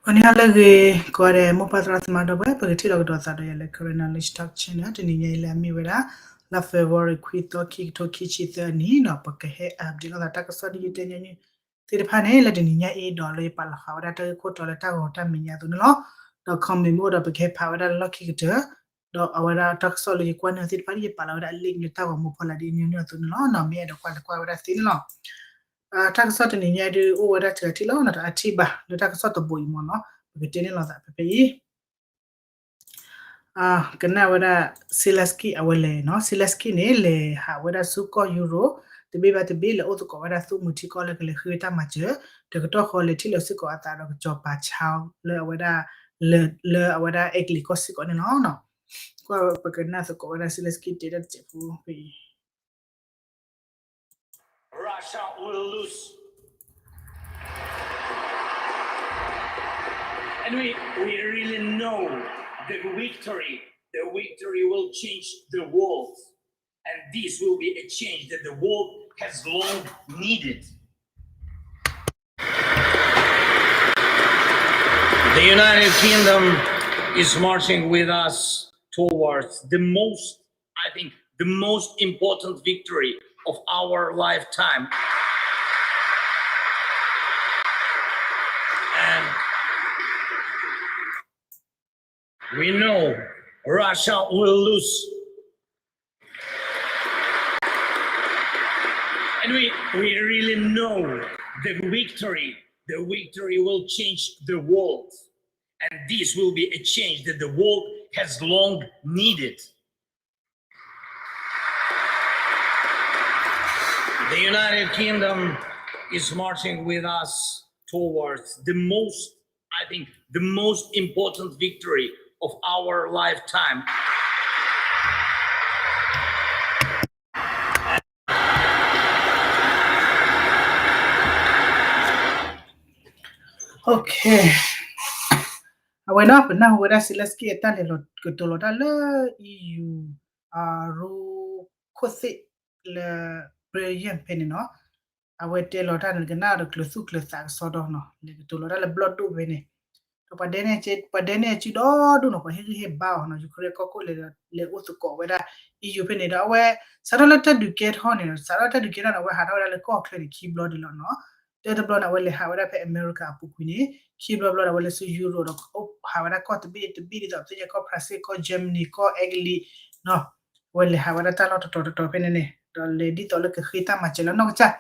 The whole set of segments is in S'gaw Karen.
ဂီၤနံၤဟါလၢအဂ့ၤ ကိးဂၤဒဲး မိၢ်ပၢ်သရၣ်သမါဒီပုၢ်ဝဲၢ် ပကထံၣ်လိာ်ကဒီးသးဒီးယၤလၢ Karen Knowledge Talk Channel တနံၤညါအံၤလၢအမ့ၢ်ဝဲဒၣ် လါ February ခွံသီ ခံကထိခံဆံသၢအနံၤန့ၣ် ပကဟဲ update လိာ်သးတၢ်ကစီၣ်ဒ်ယတဲညီနုၢ်သ့ၣ်တဖၣ်န့ၣ် လၢတနံၤညါအံၤဒီးလၢယပာ်လီၤဃာ်ဝဲဒၣ်တၢ်ဂ့ၢ်ခိၣ်တီလၢတၢ်ဂီၤတၢ်မဲာ်ညါအသိးန့ၣ်လီၤ. ဒီး comment မ့ၢ်အိၣ်ဒီးပကဟဲဖးဝဲဒၣ်လၢလီၢ်ခံကတၢၢ် ဒီးအဝဲဒၣ်တၢ်ကစီၣ်လၢယကွၢ်န့ၢ်သ့ၣ်တဖၣ် ယပာ်လီၤဝဲဒၣ်အ link လၢတၢ်ဂီၤမူဖီလာ်ဒ်ညီနုၢ်အသိးန့ၣ်လီၤ. မ့ၢ်အဲၣ်ဒိးကွၢ်လၢကွၢ်ဝဲဒၣ်သ့န့ၣ်လီၤ. တၢ်ကစီၣ်တနံၤညါဒုးအိၣ်ဝဲဒၣ်စှၤထံၣ်လီၤ ဒီးအထံၣ်ဘၣ်လၢတၢ်ကစီၣ်တဘိအံၤမ့ၢ်နီၤ ပကတဲန့ၢ်လိာ်သးဖဲဖဲအံၤ ကနၣ်ဝဲဒၣ် Zelensky အဝဲလဲၤနီၤ Zelensky န့ၣ် လဲၤဟးဝဲဒၣ်ဆူကီၢ်ယူရိး တဘ့ၣ်ဘၣ်တဘ့ၣ် လဲၤအိၣ်သကိးဝဲဒၣ်သုးမုၢ်ထံကီၢ်လၢကလဲၤဃ့ဝဲတၢ်မၤစၢၤ တကတီၢ်ဃီလဲၤထံၣ်လိာ်စ့ၢ်ကီးအသးဒီးကစီၤပၤ Charles လၢအဝဲဒၣ် လၢအဝဲဒၣ်အဲကလံးကီၢ်စ့ၢ်ကီးန့ၣ်လီၤ. ကွၢ်ပကနၣ်သကိးဝဲဒၣ် Zelensky တဲဒၣ်တစဲးဖိဖဲအံၤ Russia will lose. And we, we really know the victory, the victory will change the world. And this will be a change that the world has long needed. The United Kingdom is marching with us towards the most, I think, the most important victory of our lifetime. And we know Russia will lose. And we, we really know the victory, the victory will change the world. And this will be a change that the world has long needed. The United Kingdom is marching with us towards the most, I think, the most important victory of our lifetime. Okay. အဝဲနီၤ ပနၢ်ဟူဝဲဒၣ် Zelensky အတၢ်လဲၤလီၤကတိၤလီၤတၢ်လၢ EU ရူခိၣ်သ့ၣ်လၢ Belgium ဖဲန့ၣ်နီၤ အဝဲတဲလီၤတၢ်န့ၣ် ကနၣ်ဒီးကျၢၤသူၣ်ကျၢၤသးကစီဒီနီၤ လဲၤကတိၤလီၤတၢ်လၢဘျီၣ်ဒိၣ်ဖဲန့ၣ် ဒီးပှၤဒဲန့ၣ် ပှၤဒဲန့ၣ်အစုဒီဒူၣ်နီၤ ပှၤဟ့ၣ်ဂံၢ်ဟ့ၣ်ဘါအီၤနီၤ Ukraine ကီၢ်ခိၣ်လဲၤ လဲၤအိၣ်သကိးဝဲဒၣ် EU ဖဲန့ၣ်ဒီးအဝဲ စးထီၣ်လၢတၢ်ဒုးကဲထီၣ်န့ၣ် စးထီၣ်တၢ်ဒုးကဲထီၣ်န့ၣ် အဝဲဟးထီၣ်ဝဲဒၣ်လၢကီၢ်ချၢန့ၣ် ခံဘျီဒံးလီၤနီၤ တၢတဘျီန့ၣ် အဝဲလဲၤဟးဝဲဒၣ်ဖဲ America အပူၤကွံာ်န့ၣ် ခံဘျီဘျီဒီး အဝဲလဲၤဆူ Europe ဒီး ဟးဝဲဒၣ်ကီၢ်တဘ့ၣ်တဘ့ၣ်ဒ်သိး သ့ၣ်ညါကီၢ် France ကီၢ် Germany ကီၢ် Italy နီၤ အဝဲလဲၤဟးဝဲဒၣ်တၢ်လီၢ်တတီၤတတီၤဖဲန့ၣ်န့ၣ် ဒီးလဲၤဒ်သိးလၢကဃ့တၢ်မၤစၢၤလၢနီၢ်ကစၢ်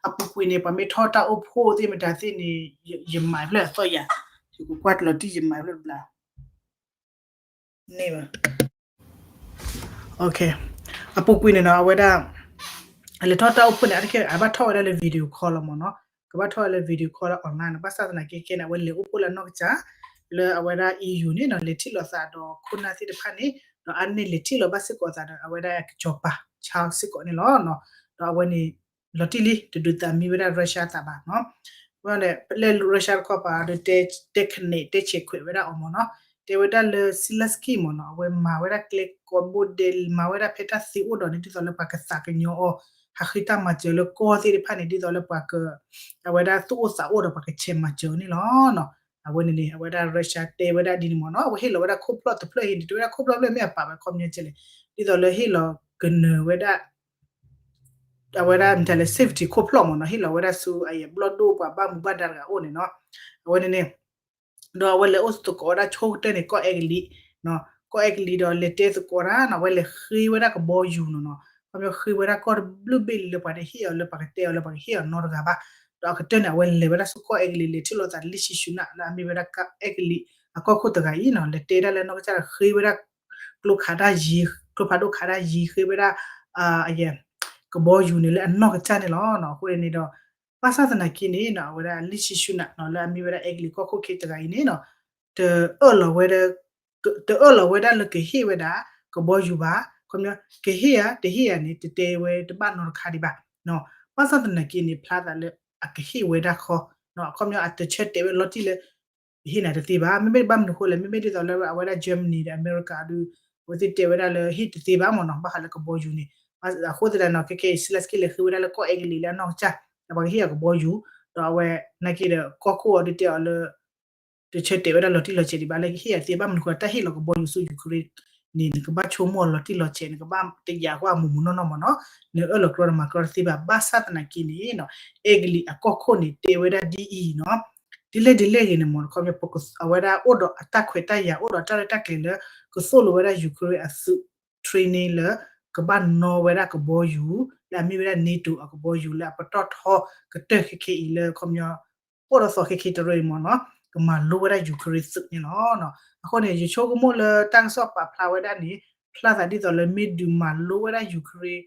အပူၤကွံာ်န့ၣ် ပှၤမ့ၢ်ထီၣ်တၢ်အိၣ်ဖှိၣ်သ့ၣ်မတၤသ့ၣ်န့ၣ် ယမၤဖျၢၣ်အသီၣ်ယၤ ယကကွၢ်တလီၤတံၢ်ယမၤဖျၢၣ်တဘျီ န့ၣ်ဘၣ် အပူၤကွံာ်န့ၣ်နီၤ အဝဲဒၣ် အလဲၤထီၣ်တၢ်အိၣ်ဖှိၣ်န့ၣ် အါတက့ၢ် အဘၣ်ထီၣ်ဝဲဒၣ်လၢ video call လီၤမ့ၢ်နီၤ ကဘၣ်ထီၣ်ဝဲလၢ video call လၢ online နီၤ ဘၣ်ဆၣ်သနာ်က့ခဲန့ၣ် အဝဲလဲၤအိၣ်ဖှိၣ်လၢအနီၢ်ကစၢ် လၢအဝဲဒၣ် EU န့ၣ်နီၤ လဲၤထံၣ်လိာ်သးဒီးခိၣ်နၢ်သ့ၣ်တဖၣ်န့ၣ် ဒီးအါန့ၢ်လဲၤထံၣ်လိာ်ဘၣ်စ့ၢ်ကီးအသးဒီး အဝဲဒၣ်ကစီၤပၤ Charles စ့ၢ်ကီးန့ၣ်လီၤ. ဒီးအဝဲန့ၣ် လီၤတံၢ်လံ တဒုးသးမံဝဲဒၣ် Russia အသးဘၣ်နီၤ ဝဲန့ၣ် လၢ Russia တခီပၤဒီး တဲခနဲၣ် တဲဆဲးခွဲးဝဲဒၣ်အီၤမ့ၢ်နီၤ တဲဝဲဒၣ်လၢ Zelensky မ့ၢ်နီၤ အဝဲမၤဝဲဒၣ်ကျဲကိးဘိဒဲး မၤဝဲဒၣ်ဖဲတၢ်သ့အိၣ်ဒီးန့ၣ် ဒ်သိးလၢပှၤကသးကညီၤအီၤ ဟးဃ့တၢ်မၤစၢၤလၢကီၢ်သ့ၣ်တဖၣ်န့ၣ် ဒ်သိးလၢပှၤက အဝဲဒၣ်သူၣ်အိၣ်သးအိၣ်ဒီးပှၤကဆဲးမၤစၢၤန့ၣ်လီၤ. အဝဲန့ၣ်န့ၣ် အဝဲဒၣ် Russia တဲဝဲဒၣ်ဒ်န့ၣ်မ့ၢ်နီၤ အဝဲဟ့ၣ်လီၤဝဲဒၣ်ခိၣ်ဖျီၣ်တဖျၢၣ်အံၤန့ၣ် တဝဲဒၣ်ခိၣ်ဖျီၣ်ဖျၢၣ်မ့ၢ်အပာ်ဝဲခီပညီကဲလဲၣ် ဒ်သိးလၢဟ့ၣ်လီၤကနၢၤဝဲဒၣ် အဝဲဒၣ်မတၤလဲၣ် safety ခိၣ်ဖျီၣ်မ့ၢ်နီၤ ဟ့ၣ်လီၤဝဲဒၣ်ဆူအယဲၢ်ဘျီၣ်ဒိၣ်ပှၤဘၣ်မူဘၣ်ဒါတဂၤအိၣ်န့ၣ်နီၤ အဝဲန့ၣ်န့ၣ် ဒီးအဝဲလဲၤအိၣ်သကိးဝဲဒၣ်ဆိကတၢၢ်န့ၣ် ကီၢ်အဲကလံး ကီၢ်အဲကလံးဒီးလဲၤတဲသကိးတၢ်နီၤ အဝဲလဲၤဃ့ဝဲဒၣ်ကဘီယူၤနီၤနီၤ ခီဖျိဃ့ဝဲဒၣ်ကီၢ်တဘျုးဘ့ၣ်လၢပှၤတဟ့ၣ်အီၤလၢပှၤကတဲအီၤလၢပှၤကဟ့ၣ်အီၤနီတဂၤဘၣ် ဒီးအကတၢၢ်န့ၣ် အဝဲလဲၤဝဲဒၣ်ဆူကီၢ်အဲကလံး လဲၤထံၣ်လိာ်သးလံၣ်ဆံၣ်ဆူနၣ်လၢအမ့ၢ်ဝဲဒၣ်ကီၢ်အဲကလံး အကီၢ်ခိၣ်တဂၤအံၤနီၤ လဲၤတဲဒၣ်လၢနီၢ်ကစၢ်ဒီးဃ့ဝဲဒၣ် ကျိခးတၢ်ယံၤ ကျိဖးဒိၣ်ခးတၢ်ယံၤ ဃ့ဝဲဒၣ် အယဲၢ် ကဘီယူၤန့ၣ်လၢအနီၢ်ကစၢ်န့ၣ်လီၤ. အဃိန့ၣ်ဒီး ဘၣ်ဆၣ်သနာ်က့န့ၣ်နီၤ အဝဲဒၣ်လံၣ်ဆံၣ်ဆူနၣ်နီၤ လၢအမ့ၢ်ဝဲဒၣ်အဲကလံးကီၢ်ခိၣ်ခံတဂၤအံၤန့ၣ်နီၤ တအၢၣ်လီၤဝဲဒၣ် တအၢၣ်လီၤဝဲဒၣ်လၢကဟ့ၣ်ဝဲဒၣ် ကဘီယူၤဘၣ် ခီပညီ ကဟ့ၣ်ဧါ တဟ့ၣ်ဧါန့ၣ် တတဲဝဲတဘၣ်နီတခါဒံးဘၣ် ဘၣ်ဆၣ်သနာ်က့န့ၣ် ဖျါသးလၢအကဟ့ၣ်ဝဲဒၣ်ခီ ခီပညီအတဆၢတဲာ်ဝဲလီၤတံၢ်လၢ ဟ့ၣ်နၤတသ့ဘၣ် မ့မ့ၢ်ဘၣ်မနုၤဃိလဲၣ် မ့မ့ၢ်ဒ်သိးလၢအဝဲဒၣ် Germany ဒီး America ဒုး အဝဲသ့ၣ်တဲဝဲဒၣ်လၢဟ့ၣ်တသ့ဘၣ်မ့ၢ်နီၤ ဘၣ်ဃးလၢကဘီယူၤန့ၣ် အဃိသတးဒီးနီၤ ခဲခဲအံၤ Zelensky လဲၤဃ့ဝဲဒၣ်လၢကီၢ်အဲကလံးလၢအနီၢ်ကစၢ် ဒီးပှၤကဟ့ၣ်အီၤကဘီယူၤ ဒီးအဝဲနာ်က့ဒီး ကီၢ်ခိၣ်အီၤဒုးတဲအီၤလၢ တဆၢတဲာ်ဝဲဒၣ်လီၤတံၢ်လီၤဆဲးဒံးဘၣ်လၢကဟ့ၣ်အီၤသ့ဘၣ်. မနုၤဃိတၢ်ဟ့ၣ်လီၤကဘီယူၤဆူ Ukraine န့ၣ် နကဘၣ်ဆိကမိၣ်အီၤလီၤတံၢ်လီၤဆဲး, နကဘၣ်တယာ်ကွၢ်မူးမူးနီၢ်နီၢ်မ့ၢ်နီၤ, နအၢၣ်လီၤကျီဒီးမၤကျီတသ့ဘၣ်. ဘၣ်ဆၣ်သနာ်က့န့ၣ်နီၤ, အဲကလံးအကီၢ်ခိၣ်န့ၣ် တဲဝဲဒၣ်ဒ်အံၤနီၤ, ဒ်လဲၣ်ဒ်လဲၣ်ဂ့ၤန့ၣ်မ့ၢ်နီၤ, ခီပညီ အဝဲဒၣ်အိၣ်ဒီးအတၢ်ခွဲးတၢ်ယာ် အိၣ်ဒီးတၢ်ရဲၣ်တၢ်ကျဲၤလၢ ကသိၣ်လိဝဲဒၣ် Ukraine အသုး training လၢ ကဘၣ်နီၣ်ဝဲဒၣ်ကဘီယူၤ လၢအမ့ၢ်ဝဲဒၣ် NATO အကဘီယူၤလၢအပတီၢ်ထီကတၢၢ်ခဲခဲအံၤလၢ ခီပညီ အိၣ်ဒီးသီခဲခဲတရၢအံၤမ့ၢ်နီၤ, ကမၤလိဝဲဒၣ် Ukraine သုးန့ၣ်လီၤ. အဃိန့ၣ် ယဆိကမိၣ်လၢတၢ်ကစီၣ်ပာ်ဖျါဝဲဒၣ်န့ၣ် ဖျါသးဒ်သိးလၢမ့ၢ်ဒုးမၤလိဝဲဒၣ် Ukraine,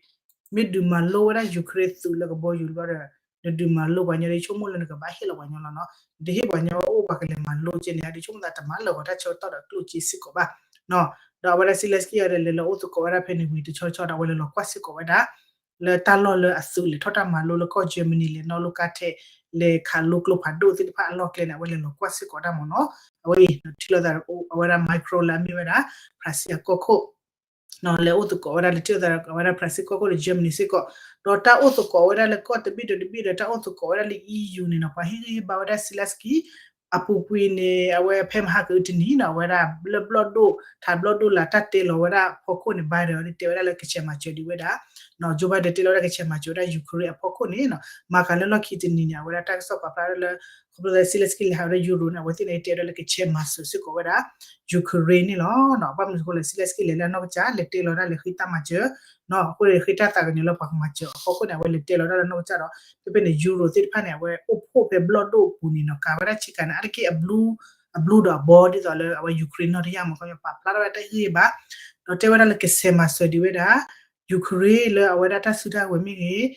မ့ၢ်ဒုးမၤလိဝဲဒၣ် Ukraine သုးလၢကဘီယူၤလီၤဒီး နဒုးမၤလိပှၤညီဒီး ယဆိကမိၣ်လၢနကဘၣ်ဟ့ၣ်လီၤပှၤညီလီၤနီၤ. နတဟ့ၣ်ပှၤညီအိၣ်ပှၤကလဲၤမၤလိကဲန့ၣ် ယဆိကမိၣ်သးတမၤလၢာ်ဂီၤတၢ်ဆၢကတီၢ်ဒီးကျိၣ်စ့စ့ၢ်ကီးဘၣ်. ဒီးအဝဲဒၣ် Zelensky အဝဲဒၣ်လဲၤလၢအိၣ်သကိးဝဲဒၣ်ဖဲန့ၣ်ဝံၤတဆီဆီဒီး အဝဲလဲၤလီၤကွၢ်စ့ၢ်ကီးဝဲဒၣ် လၢတၢ်လီၢ်လၢအသုးလဲၤထီၣ်တၢ်မၤလိလၢကီၢ် Germany လဲၤနီၣ်လိကါထဲး လဲၤခးလိကျိဖးဒိၣ်သ့ၣ်တဖၣ်အလီၢ်ကျဲန့ၣ် အဝဲလဲၤလီၤကွၢ်စ့ၢ်ကီးတၢ်မ့ၢ်နီၤ. အဝဲအံၤ ထံၣ်လိာ်သးအဝဲဒၣ် Macron လၢအမ့ၢ်ဝဲဒၣ် France အကီၢ်ခိၣ် လဲၤအိၣ်သကိးဝဲဒၣ် လဲၤထံၣ်လိာ်သးအဝဲဒၣ် France ကီၢ်ခိၣ်ဒီး Germany စ့ၢ်ကီး, ဒီးတၢ်အိၣ်သကိးဝဲဒၣ်လၢကီၢ်တဘ့ၣ်ဒီးတဘ့ၣ်ဒီး တၢ်အိၣ်သကိးဝဲဒၣ်လၢ EU န့ၣ်နီၤ, ပှၤဟ့ၣ်ဂံၢ်ဟ့ၣ်ဘါဝဲဒၣ် Zelensky အပူၤကွံာ်န့ၣ် အဝဲဖဲမဟါကအုတနံၤနီၤ အဝဲဒၣ်လၢဘျီၣ်ဒိၣ် ထးဘျီၣ်ဒိၣ်လၢတၢ်တဲလီၤဝဲဒၣ်ဖီခိၣ်န့ၣ် Biden အဝဲဒၣ်တဲဝဲဒၣ်လၢကဆဲးမၤစၢၤဒံးဝဲဒၣ် Joe Biden တဲလီၤဝဲဒၣ်ကဆဲးမၤစၢၤဝဲဒၣ် Ukraine အဖီခိၣ်န့ၣ်နီၤ, မၤကၤလၢလီၢ်ခံတနံၤန့ၣ် အဝဲဒၣ်တၢ်ကစီၣ်ပာ်ဖျါလၢ ခီဖျိ Zelensky လဲၤဟးဝဲဒၣ် Europe န့ၣ် အဝဲသ့ၣ်န့ၣ်တဲဝဲဒၣ်လၢကဆဲးမၤစၢၤစ့ၢ်ကီးဝဲဒၣ် Ukraine န့ၣ်လီၤ. ဘၣ်မနုၤအဃိလဲၣ် Zelensky လဲၤလၢအနီၢ်ကစၢ် လဲၤတဲလီၤဒၣ်လဲၤဃ့တၢ်မၤစၢၤ အဃိန့ၣ် ဃ့တၢ်သးကညီၤလၢပှၤကမၤစၢၤအဖီခိၣ်န့ၣ် အဝဲလဲၤတဲလီၤဒၣ်လၢနီၢ်ကစၢ်ဒီး ဖဲဖဲန့ၣ် Europe သ့ၣ်တဖၣ်န့ၣ် အဝဲအိၣ်ဖှိၣ်ဖဲဘျီၣ်ဒိၣ်အပူၤန့ၣ်နီၤ ကၤဝဲဒၣ်ဆ့ကၤန့ၣ် အါတက့ၢ်အဘျု အဘျုဒီးအဘီဒ်သိးလၢအဝဲ Ukraine နီၢ်တယၢ်မ့ၢ် ခီပညီပာ်ဖျါထီၣ်ဝဲဒၣ်တၢ်ဟ့ၣ်ဂံၢ်ဘါ ဒီးတဲဝဲဒၣ်လၢကဆဲးမၤစၢၤဒံးဝဲဒၣ် Ukraine လၢအဝဲဒၣ်တၢ်စုတၢ်ဝဲၤမ့ၢ်ဂ့ၤ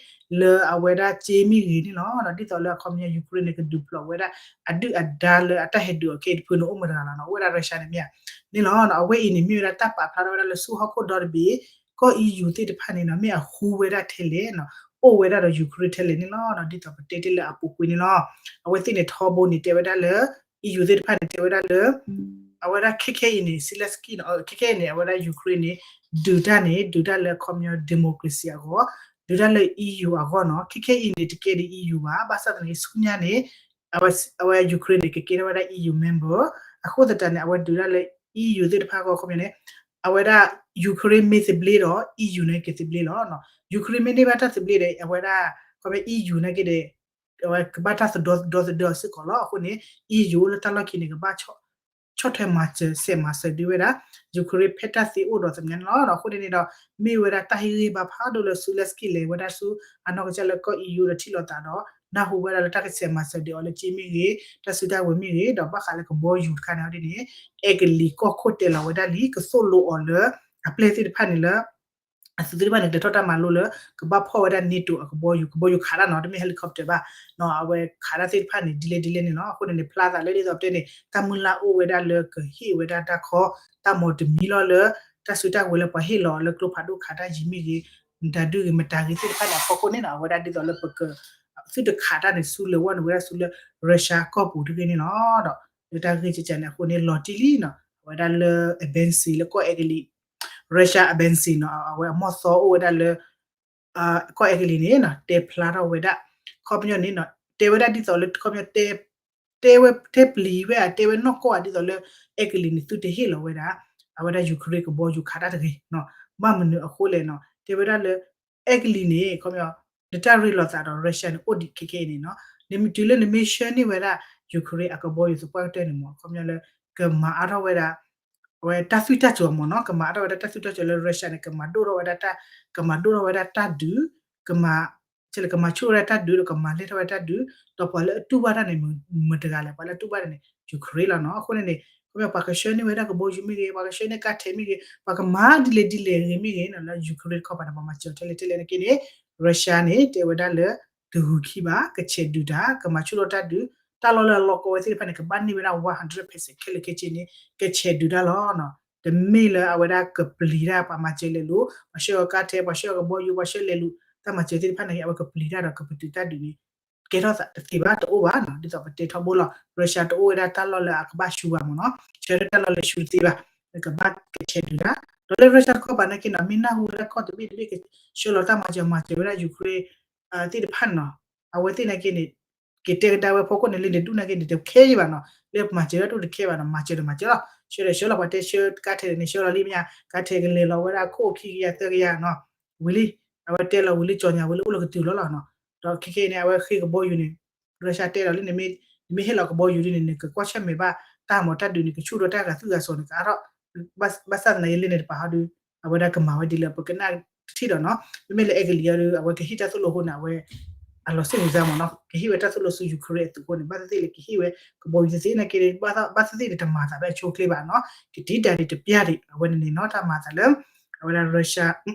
လၢအဝဲဒၣ်စ့မ့ၢ်ဂ့ၤန့ၣ်လီၤ. ဒ်သိးလၢအခီပညီ Ukraine န့ၣ် ကဒုးဖျိးဝဲဒၣ်အဒုၣ်အဒါလၢအတၢ်ဟဲဒုးအီၤခဲအံၤတဖုန့ၣ် အိၣ်မတၤတဂၤလီၤနီၤ အိၣ်ဝဲဒၣ် Russia န့ၣ်မ့ၢ်ဧါ န့ၣ်လီၤ. အဝဲအံၤန့ၣ်မ့ၢ်ဝဲဒၣ်တၢ်ပာ်ဖျါထီၣ်ဝဲဒၣ်လၢဆူဟီၣ်ခိၣ်ဒီတဘ့ၣ် ကီၢ် EU သ့ၣ်တဖၣ်န့ၣ်နီၤ မ့ၢ်အဃူဝဲဒၣ်ထဲလဲၣ်နီၤ အိၣ်ဝဲဒၣ်ဒီး Ukraine ထဲလဲၣ်န့ၣ်လီၤ. ဒ်သိးပတဲတ့ၢ်လၢအပူၤကွံာ်န့ၣ်လီၤ. အဝဲသ့ၣ်န့ၣ်ထီဘိန့ၣ်တဲဝဲဒၣ်လၢ EU သ့ၣ်တဖၣ်န့ၣ် တဲဝဲဒၣ်လၢ အဝဲဒၣ်ခဲခဲအံၤန့ၣ် Zelensky န့ၣ် ခဲခဲအံၤန့ၣ် အဝဲဒၣ် Ukraine န့ၣ် ဒုးတၢ်န့ၣ် ဒုးတၢ်လၢအခီပညီ democracy အဂီၢ် ဒုးတၢ်လၢ EU အဂီၢ်နီၤ. ခဲခဲအံၤန့ၣ် တကဲဒ် EU ဘၣ် ဘၣ်ဆၣ်သနာ်က့ဆူညါန့ၣ် အဝဲ Ukraine န့ၣ် ကကဲထီၣ်ဝဲဒၣ် EU member အဃိသတးန့ၣ် အဝဲဒုးတၢ်လၢ EU သ့ၣ်တဖၣ်အဂီၢ် ခီပညီန့ၣ် အဝဲဒၣ် Ukraine မ့ၢ်သဘျ့ဒီး EU န့ၣ်ကသဘျ့လီၤ. Ukraine မ့ၢ်န့ၢ်ဘၣ်တၢ်သဘျ့ဒီး အဝဲဒၣ် ခီပညီ EU နာ်က့ဒီး အဝဲကဘၣ်တၢ်သဒီသဒၢအီၤစ့ၢ်ကီးလီၤ. အဃိန့ၣ် EU လၢတၢ်လီၢ်ခံန့ၣ် ကဘၣ်ဆီၣ်ထွဲမၤစၢၤ ဆဲးမၤစၢၤဒံးဝဲဒၣ် Ukraine ဖဲတၢ်သ့အိၣ်ဒီးသ့ၣ်ညါန့ၣ်လီၤ. အဃိန့ၣ်န့ၣ်ဒီး မ့ၢ်ဝဲဒၣ်တၢ်ဟ့ၣ်ဂံၢ်ဘါဖးဒိၣ်လၢ Zelensky လဲၤဝဲဒၣ်ဆူအနီၢ်ကစၢ်လၢကီၢ် EU ဒီးထံၣ်လိာ်သးဒီး နၢ်ဟူဝဲဒၣ်လၢတၢ်ကဆဲးမၤစၢၤဒံးအီၤလၢစ့မ့ၢ်ဂ့ၤ တၢ်စုတၢ်ဝဲၤမ့ၢ်ဂ့ၤ ဒီးဘၣ်ဃးလၢကဘီယူၤတခါန့ၣ်ဒ်န့ၣ် အဲကလံးကီၢ်ခိၣ်တဲလီၤဝဲဒၣ်လံ ကသိၣ်လိအီၤလၢ အပျဲၢ်သ့ၣ်တဖၣ်န့ၣ်လၢ အသုးသ့ၣ်တဖၣ်န့ၣ် ကလဲၤထီၣ်တၢ်မၤလိလၢ ကဘၣ်ဖီၣ်ဝဲဒၣ် NATO အကဘီယူၤ ကဘီယူၤခးတၢ်နီၤ တမ့ၢ် helicopter ဘၣ် အဝဲခးတၢ်သ့ၣ်တဖၣ်န့ၣ် ဒ်လဲၣ်ဒ်လဲၣ်န့ၣ်လီၤ. အဃိန့ၣ်န့ၣ် ဖျါသးလၢဒ်သိးပတဲန့ၣ် တၢ်မုၢ်လၢ်အိၣ်ဝဲဒၣ်လၢကဟ့ၣ်ဝဲဒၣ်တၢ်ခီ တၢ်မီၤတမံၤလီၤလၢ တၢ်စုတၢ်ဝဲၤလၢပှၤဟ့ၣ်လီၤလၢကျိဖးဒိၣ်ခးတၢ်ယံၤမ့ၢ်ဂ့ၤ မတၤဒုၣ်ဂ့ၤမတၤဂ့ၤသ့ၣ်တဖၣ်န့ၣ် အဖီခိၣ်န့ၣ်နီၤ အဝဲဒၣ်ဒ်သိးလၢပက သုတခးတၢ်န့ၣ် ဆူလဲၤဝဲန့ၣ်ဝဲဒၣ်ဆူလၢ Russia ကီၢ်ပူၤတဂ့ၤန့ၣ်လီၤ. ဒီးလၢတၢ်ဂ့ၢ်ကကန့ၣ် အဃိန့ၣ် လီၤတံၢ်လံနီၤ အဝဲဒၣ်လၢ embassy လၢကီၢ်အဲကလံး Russia embassy နီၤ အဝဲအမီၢ်သီအိၣ်ဝဲဒၣ်လၢ ကီၢ်အဲကလံးန့ၣ်နီၤ တဲဖျါထီၣ်ဝဲဒၣ် ခီပညီန့ၣ်နီၤ တဲဝဲဒၣ်ဒ်သိးလၢ ခီပညီ တဲဝဲတဲပျံၤဝဲဧါ တဲဝဲနီၢ်ကီၢ်ဧါ ဒ်သိးလၢ အဲကလံးန့ၣ် သုတဟ့ၣ်လီၤဝဲဒၣ် အဝဲဒၣ် Ukraine ကဘီယူၤခးတၢ်တဂ့ၤနီၤ ဘၣ်မနုၤအဃိလဲၣ်နီၤ တဲဝဲဒၣ်လၢ အဲကလံးန့ၣ် ခီပညီ နတၢ်ရ့လိာ်သးဒီး Russia န့ၣ် အိၣ်ဒံးခဲခဲအံၤန့ၣ်နီၤ နမ့ၢ်တုၤလၢနမ့ၢ်ဆှၢန့ၢ်ဝဲဒၣ် Ukraine အကဘီယူၤသပှၢ်ကတၢၢ်န့ၣ်မ့ၢ် ခီပညီလၢ ကမၤအါထီၣ်ဝဲဒၣ် အဝဲတၢ်သွံၣ်တၢ်စီၤမ့ၢ်နီၤ ကမၤအါထီၣ်ဝဲဒၣ်တၢ်သွံၣ်တၢ်စီၤလၢ Russia န့ၣ် ကမၤဒိၣ်ထီၣ်ဝဲဒၣ်တၢ် ကမၤဒိၣ်ထီၣ်ဝဲဒၣ်တၢ်ဒုး ကမၤ ကမၤဆူၣ်ထီၣ်ဝဲဒၣ်တၢ်ဒုး ဒီးကမၤလဲၢ်ထီၣ်ဝဲဒၣ်တၢ်ဒုး ဒီးပှၤလၢအတူၢ်ဘၣ်တၢ်န့ၣ် မတၤတဂၤလဲၣ် ပှၤလၢအတူၢ်ဘၣ်တၢ်န့ၣ် Ukraine လီၤနီၤ အဃိန့ၣ်န့ၣ် ခီပညီ ပှၤကဆှၢန့ၢ်ဝဲဒၣ်ကဘီယူၤမ့ၢ်ဂ့ၤ ပှၤကဆှၢန့ၢ်ကါထဲးမ့ၢ်ဂ့ၤ ပှၤကမၤဒ်လဲၣ်ဒ်လဲၣ်ဂ့ၤမ့ၢ်ဂ့ၤနီၤ လၢ Ukraine တခီပၤန့ၣ် ပှၤမၤစၢၤထဲလဲၣ်ထဲလဲၣ်နာ်က့န့ၣ် Russia န့ၣ် တဲဝဲဒၣ်လၢ တဂုၤခံဘၣ် ကဆဲးဒုးတၢ် ကမၤဆူၣ်ထီၣ်တၢ်ဒုး တၢ်လီၢ်လၢအလီၢ်ကီဝဲသ့ၣ်တဖၣ်န့ၣ် ကဘၣ်န့ၢ်ဝဲဒၣ် one hundred percent ခဲလၢာ်ခဲဆ့န့ၣ် ကဆဲးဒုးတၢ်လီၤနီၤ တမ့ၢ်လၢအဝဲဒၣ်ကပျံၤတၢ် ပှၤမၤစၢၤလဲၤလိၤ ပှၤဆှၢအီၤကါထဲး ပှၤဆှၢအီၤကဘီယူၤ ပှၤဆှၢလဲၤလိၤ တၢ်မၤစၢၤသ့ၣ်တဖၣ်န့ၣ် အဝဲကပျံၤတၢ်ဒီးကပတုာ်တၢ်ဒုးန့ၣ် ကဲထီၣ်သးတသ့ဘၣ် တအိၣ်ဘၣ်နီၤ ဒ်သိးပတဲထီဘိလီၤ Russia တအိၣ်ဝဲဒၣ်တၢ်လီၢ်လၢအကဘၣ်ဆူဘၣ်မ့ၢ်နီၤ ဆှၢတၢ်လီၢ်လၢဆူတသ့ဘၣ် ကဘၣ်ကဆဲးဒုးတၢ် ဒီးလၢ Russia တခီပၤနာ်က့နီၤ မ့ၢ်နၢ်ဟူဝဲဒၣ်ကီၢ်တဘ့ၣ်တဘ့ၣ်ကဆှၢလီၤတၢ်မၤစၢၤမၤစၢၤဝဲဒၣ် Ukraine သ့ၣ်တဖၣ်နီၤ အဝဲသ့ၣ်နာ်က့န့ၣ် က့ၤတဲကဒါဝဲဖီခိၣ်န့ၣ် လၢန့ၣ်ဒူၣ်နာ်က့န့ၣ် တခဲယံၤဘၣ်နီၤ, လၢမၤစၢၤတၢ်ဒူၣ်တခဲဘၣ်နီၤ, မၤစၢၤဒီးမၤစၢၤလီၤ, ဆှၢဒီးဆှၢလီၤ, ပှၤတဲဆှၢကါထဲးန့ၣ် ဆှၢလီၤလံမ့ၢ်ဧါ, ကါထဲးကလဲၤလီၤဝဲဒၣ်ခိၣ်ခံကယၤသၢကယၤ, ဝံၤလံ, အဝဲတဲလီၤဝံၤလံ ကၠီညါဝံၤလၢအိၣ်လၢကတုၤလီၤလီၤနီၤ, ဒီးခဲခဲအံၤန့ၣ် အဝဲဃ့ကဘီယူၤန့ၣ် Russia တဲလီၤလၢ နမ့ၢ်ဟ့ၣ်လီၤကဘီယူၤဒ်န့ၣ် နကကွၢ်ဆၢၣ်မဲာ်ဘၣ်တၢ်မၤတၢ်ဒုးန့ၣ် ကဆူၣ်ဒီးတၢ်ဂၤသူၣ်ဂၤစီၤန့ၣ် ကအါထီၣ်, ဘၣ်ဆၣ်သနာ်က့လၢန့ၣ်တပၤဟီဒီး အဝဲဒၣ်ကမၤဝဲဒ်လၢပကနၣ်တထံၣ်ဒီးနီၤ, မ့မ့ၢ်လၢအဲကလံးအီၤဒီး အဝဲကဟ့ၣ်တၢ်သိၣ်လိအဃိန့ၣ် အဝဲ အလီၤစ့ၣ်မုာ်စါမးနီၤ, ကဟ့ၣ်ဝဲတၢ်သိၣ်လိဆူ Ukraine အသုးအဃိန့ၣ် ဘၣ်သ့ၣ်သ့ၣ်လၢကဟ့ၣ်ဝဲ ကဘီယူၤသ့သ့ၣ်နာ်က့ ဘၣ်သ့ၣ်သ့ၣ်န့ၣ် တမၤသးဖဲအဆိအချ့ဘၣ်နီၤ, ကတံာ်တာ်န့ၣ်တပျၢ်ဒံး အဝဲန့ၣ်န့ၣ်နီၤ တၢ်မၤသးလၢ အဝဲဒၣ် Russia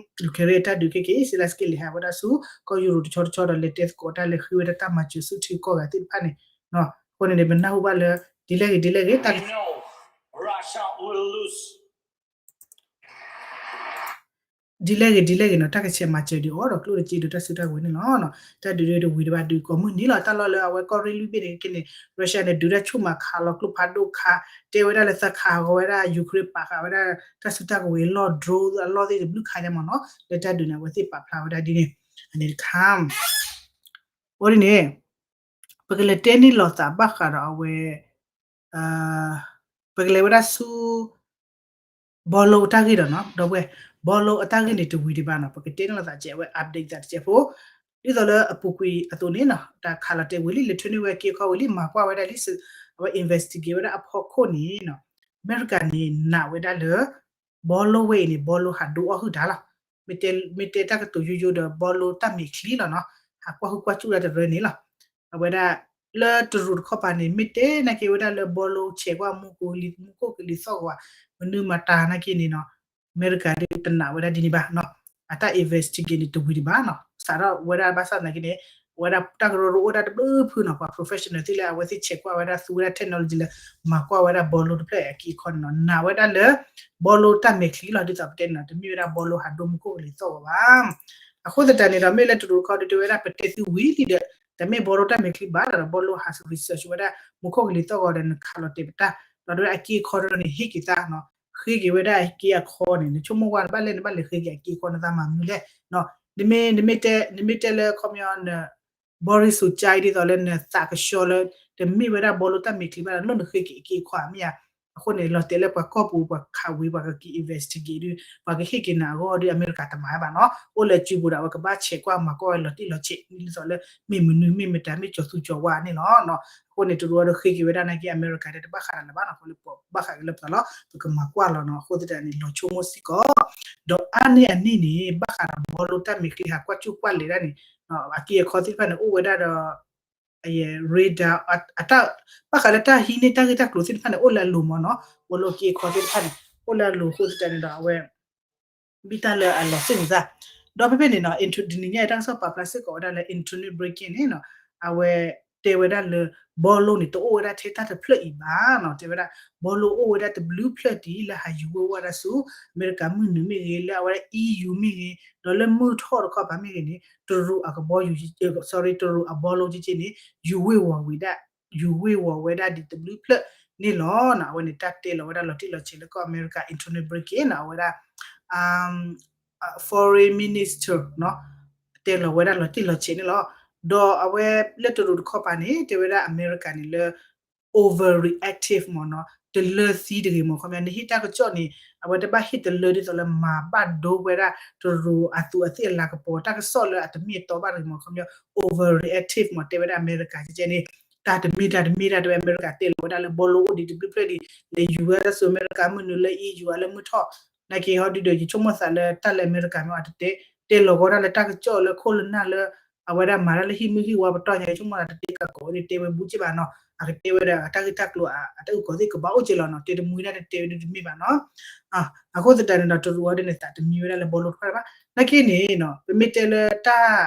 Ukraine တၢ်ဒုးခဲက့ၤ Zelenskyy လဲၤဟးဝဲဒၣ်ဆူ ကီၢ်ယူရိၤတဆီတဆီဒီး လဲၤတဲသကိးတၢ်လဲၤဃ့ဝဲဒၣ်တၢ်မၤစၢၤဆူထံကီၢ်ဂၤသ့ၣ်တဖၣ်န့ၣ်, အဃိန့ၣ်န့ၣ် ပနၢ်ဟူဘၣ်လၢ ဒ်လဲၣ်ဂ့ၤဒ်လဲၣ်ဂ့ၤ တၢ် ဒ်လဲၣ်ဂ့ၤဒ်လဲၣ်ဂ့ၤနီၤ တၢ်ကဆဲးမၤစၢၤဒံးအီၤဒီးကျိၣ်တက့ဒီးတၢ်စုတၢ်ကဝဲၤန့ၣ်လီၤ. တၢ်ဒုးဒုးတဝံၤတဘၣ်ဒုးကိးမုၢ်နံၤလီၤ. တၢ်လီၢ်လၢအဝဲကီၢ်ရ့ၣ်လွံၢ်ဘ့ၣ်န့ၣ်က့န့ၣ် Russia န့ၣ် ဒုးတၢ်ဆူၣ်မးခးလီၤကျိဖးဒိၣ်ခါ တဲဝဲဒၣ်လၢသးခးဂီၤဝဲဒၣ် Ukraine ပာ်ဃာ်ဝဲဒၣ် တၢ်စုတၢ်ကဝဲၤလီၢ် drone အလီၢ်သ့ၣ်တဘျုးခါညါမးနီၤ လၢတၢ်ဒုးန့ၣ် အဝဲသ့ၣ်ပာ်ဖျါဝဲဒၣ်ဒ်န့ၣ် အန့ၣ်တခါ အဃိန့ၣ်န့ၣ် ပကလဲၤတဲန့ၢ်လိာ်သးဘၣ်ဃးဒီးအဝဲ ပကလဲၤဝဲဒၣ်ဆူ ဘီလိအတၢ်ဂ့ၢ်ဒီးနီၤ ဒီပုၢ်ဝဲၢ် ဘီလိအတၢ်ဂ့ၢ်န့ၣ် တဝံၤဒံးဘၣ်နီၤ ပကတဲန့ၢ်လိာ်သးကဲး အဝဲ update သးတကဲးဖိ ဒ်သိးလၢအပူၤကွံာ်အသိးန့ၣ်နီၤ တၢ်ခးလီၤတဲာ်ဝံၤလံ လဲၤထၢနုာ်ဝဲက့အခီဝံၤလံ မၤကွၢ်ဝဲဒၣ်လံ အဝဲ investigate ဝဲဒၣ်အဖီခိၣ်န့ၣ်နီၤ အမဲရကၤန့ၣ် နာ်ဝဲဒၣ်လၢ ဘီလိဝဲအံၤန့ၣ် ဘီလိဟးဒိအီၣ်ဟုၣ်တၢ်လီၤ. မ့ၢ်တဲတၢ်ကတိၤယိယိဒီး ဘီလိတၢ်မဲာ်ချံလီၤနီၤ ဟးကွၢ်ဟုၣ်ကွၢ်စူၣ်ဒၣ်တရၢန့ၣ်လီၤ. အဝဲဒၣ် လၢတရူးတခီပၤန့ၣ် မ့ၢ်တဲနာ်က့ဝဲဒၣ်လၢဘီလိဆဲးကွၢ်မူကိးလံ မူခိၣ်ကလံၤသီၣ်ဂီၤဘၣ် မနုၤမတၤနာ်က့န့ၣ်နီၤ အမဲရကၤဒုးတနာ်ဝဲဒၣ်ဒ်န့ၣ်ဘၣ်နီၤ အတၢ် investigate န့ၣ် တဝံၤဒံးဘၣ်နီၤ စးထီၣ်ဝဲဒၣ်ဘၣ်ဆၣ်သနာ်က့န့ၣ် အဝဲဒၣ်တၢ်ကရၢကရိအိၣ်ဒၣ်တဘျုးဖုနီၤ ပှၤ professional သ့ၣ်လၢအဝဲသ့ၣ်ဆဲးကွၢ်ဝဲဒၣ်သူဝဲဒၣ် technology လၢ မၤကွၢ်ဝဲဒၣ်ဘီလိတဖျၢၣ်အက့အခီန့ၣ်နီၤ နာ်ဝဲဒၣ်လၢ ဘီလိတၢ်မဲာ်ချံလီၤ ဒ်သိးပတဲန့ၣ်နီၤ တမ့ၢ်ဝဲဒၣ်ဘီလိဟးဒိမူခိၣ်ကလံၤသီၣ်ဂီၤဘၣ် အဃိသတးန့ၣ်ဒီး မ့ၢ်လၢတရူးတခီဒုးတဲဝဲဒၣ် ပတဲသုဝံၤလံဒီး တမ့ၢ်ဘီလိတၢ်မဲာ်ချံဘၣ်ဒီး ဘီလိဟး research ဝဲဒၣ် မူခိၣ်ကလံၤသီၣ်ဂီၤဒီး နခးလီၤတဲာ်ပတၢ်ဒီးဒ်အက့အခီဒီးန့ၣ် ဟ့ၣ်က့ၤသးနီၤ ဃ့က့ၤဝဲဒၣ်က့အခီန့ၣ် နဆိကမိၣ်ကွၢ်နဘၣ်လဲၣ်နဘၣ်လဲၤဃ့က့ၤအက့အခီနသးမၤမနုၤလဲၣ်နီၤ နမ့ၢ် နမ့ၢ်တဲ နမ့ၢ်တဲလၢခီပညီန Boris Johnson ဒ်သိးလၢနသးကဆှီလၢ တမ့ၢ်ဝဲဒၣ်ဘီလိတၢ်မဲာ်ချံဘၣ်ဒီး လၢနဃ့က့ၤအက့အခီဧါမ့ၢ်ဧါ အဃိန့ၣ် လီၤတဲာ်လၢပှၤကီၢ်ပူၤ ပှၤခးဝံၤ ပှၤကက့ၤ investigate ဒုး ပှၤကဟ့ၣ်က့ၤနၤအဂီၢ်ဒီး အမဲရကၤတမၤဘၣ်နီၤ အိၣ်လၢအစုပူၤဒီး အဝဲကဘၣ်ဆဲးကွၢ်မၤကွၢ်ဝဲလီၤတံၢ်လီၤဆဲး ဒ်သိးလၢ မ့ၢ်မနုၤမ့ၢ်မတၤမ့ၢ်ကၠီၤသူကၠီၤဝါန့ၣ်လီၤ အဃိန့ၣ် တရူးအီၤဒီးဃ့က့ၤဝဲဒၣ်နာ်က့ အမဲရကၤဒီးတဘၣ်ဃးဒီးလၢၤဘၣ်နီၤ အဃိလၢပဘၣ်ဃးက့ၤလၢပသးလီၤ ပကမၤကွၢ်လီၤနီၤ အဃိသတးန့ၣ် လီၤဆိကမိၣ်စ့ၢ်ကီး ဒီးအါန့ၢ်အန့ၣ်န့ၣ် ဘၣ်ဃးဒီးဘီလိတၢ်မဲာ်ချံဟးကွၢ်စူၣ်ကွၢ်လဲၤဒၣ်န့ၣ် အက့အခီသ့ၣ်တဖၣ်န့ၣ် အိၣ်ဝဲဒၣ်ဒီး radar အတၢ် ဘၣ်ဃးလၢတၢ်ဟံးန့ၢ်တၢ်ဂ့ၢ်တၢ်ကျိၤသ့ၣ်တဖၣ်န့ၣ် အိၣ်လၢအလိၤမးနီၤ ဘီလိက့အခီသ့ၣ်တဖၣ်န့ၣ် အိၣ်လၢအလိၤအဃိသတးန့ၣ်ဒီး အဝဲ ဘၣ်တၢ်လၢအလီၤစ့ၣ်မုာ်သး ဒီးဖဲဖဲန့ၣ်နီၤ Anto- တနံၤညါအံၤတၢ်ကစီၣ်ပာ်ဖျါစ့ၢ်ကီးဝဲဒၣ်လၢ Antony Blinken န့ၣ်နီၤ အဝဲတဲဝဲဒၣ်လၢ ဘီလိန့ၣ် တအိၣ်ဝဲဒၣ်ထဲတၢ်တဖျၢၣ်အံၤဘၣ်နီၤ တဲဝဲဒၣ် ဘီလိအိၣ်ဝဲဒၣ်တဘျုးဖျၢၣ်တံၢ်လၢဟးယူၤဝ့ၤဝီၤဒၣ်ဆူ အမဲရကၤမုၢ်နုာ်မ့ၢ်ဂ့ၤ လၢအဝဲဒၣ် EU မ့ၢ်ဂ့ၤ ဒီးလၢမုၢ်ထီၣ်တခီပၤမ့ၢ်ဂ့ၤန့ၣ် တရူးအကဘီယူၤ sorry တရူးအဘီလိက့က့န့ၣ် ယူၤဝ့ၤဝီၤဝဲဒၣ် ယူၤဝ့ၤဝီၤဝဲဒၣ်ဒ်တဘျုးဖျၢၣ်န့ၣ်လီၤနီၤ အဝဲန့ၣ်တၢ်တဲလီၤဝဲဒၣ်လီၤတံၢ်လီၤဆဲးလၢကီၢ်အမဲရကၤ Antony Blinken နီၤ အဝဲဒၣ် foreign minister နီၤ တဲလီၤဝဲဒၣ်လီၤတံၢ်လီၤဆဲးန့ၣ်လီၤ ဒီးအဝဲလၢတရူးတခီပၤန့ၣ် တဲဝဲဒၣ်အမဲရကၤန့ၣ်လၢ overreactive မ့ၢ်နီၤ တလၢသံတဂ့ၤမ့ၢ်ခီပညီ နဟ့ၣ်တၢ်ကစီၣ်န့ၣ် အဝဲတဘၣ်ဟ့ၣ်တလၢဒ်သိးလၢမၤဘၣ်ဒိဝဲဒၣ် တရူးအသူးအသ့ၣ်အလၤကပီၤ တၢ်ကစီၣ်လၢအတမ့ၢ်အတီဘၣ်တဂ့ၤမ့ၢ်ခီပညီ overreactive မ့ၢ် တဲဝဲဒၣ်အမဲရကၤကဲကဲန့ၣ် တၢ်တမ့ၢ်တၢ်တမ့ၢ်တၢ်တဲဝဲအမဲရကၤတဲလီၤဝဲဒၣ်လၢဘီလိအိၣ်ဒံးတဘျုးဖျၢၣ်ဒံး လဲၤယူၤဝဲဒၣ်ဆူအမဲရကၤမုၢ်နုာ်လၢ EU အလၢမုၢ်ထီၣ် နာ်က့ဟီဒုဒီး ယဆိကမိၣ်သးလၢတၢ်လၢအမဲရကၤမ့ၢ်အတတဲ တဲလီၤဝဲဒၣ်လၢတၢ်ကစီၣ်လၢခိၣ်လၢနၢ်လၢ အဝဲဒၣ်မၤတၢ်လၢဟံၣ်မုၢ်ဟံၣ်ဝါပတီၢ်ညါ ယဆိကမိၣ်သးတတဲကးကီးဝဲဒၣ်တဲဝဲဘူးက့ဘၣ်နီၤ အကတဲဝဲဒၣ်တၢ်ဂ့ၢ်တၢ်ကျိၤအတၢ်အုၣ်ကီၤသ့ၣ်ကဘၣ်အိၣ်က့လီၤနီၤ တဲတမူဒၣ်တတဲဝဲဒၣ်တမ့ၢ်ဘၣ်နီၤ အဃိသတးန့ၣ်ဒီး တရူးအီၤဒ်န့ၣ် သးတမံဝဲဒၣ်လၢဘီလိတဖၣ်ဘၣ် နာ်က့န့ၣ်နီၤ ပမ့ၢ်တဲလၢတၢ်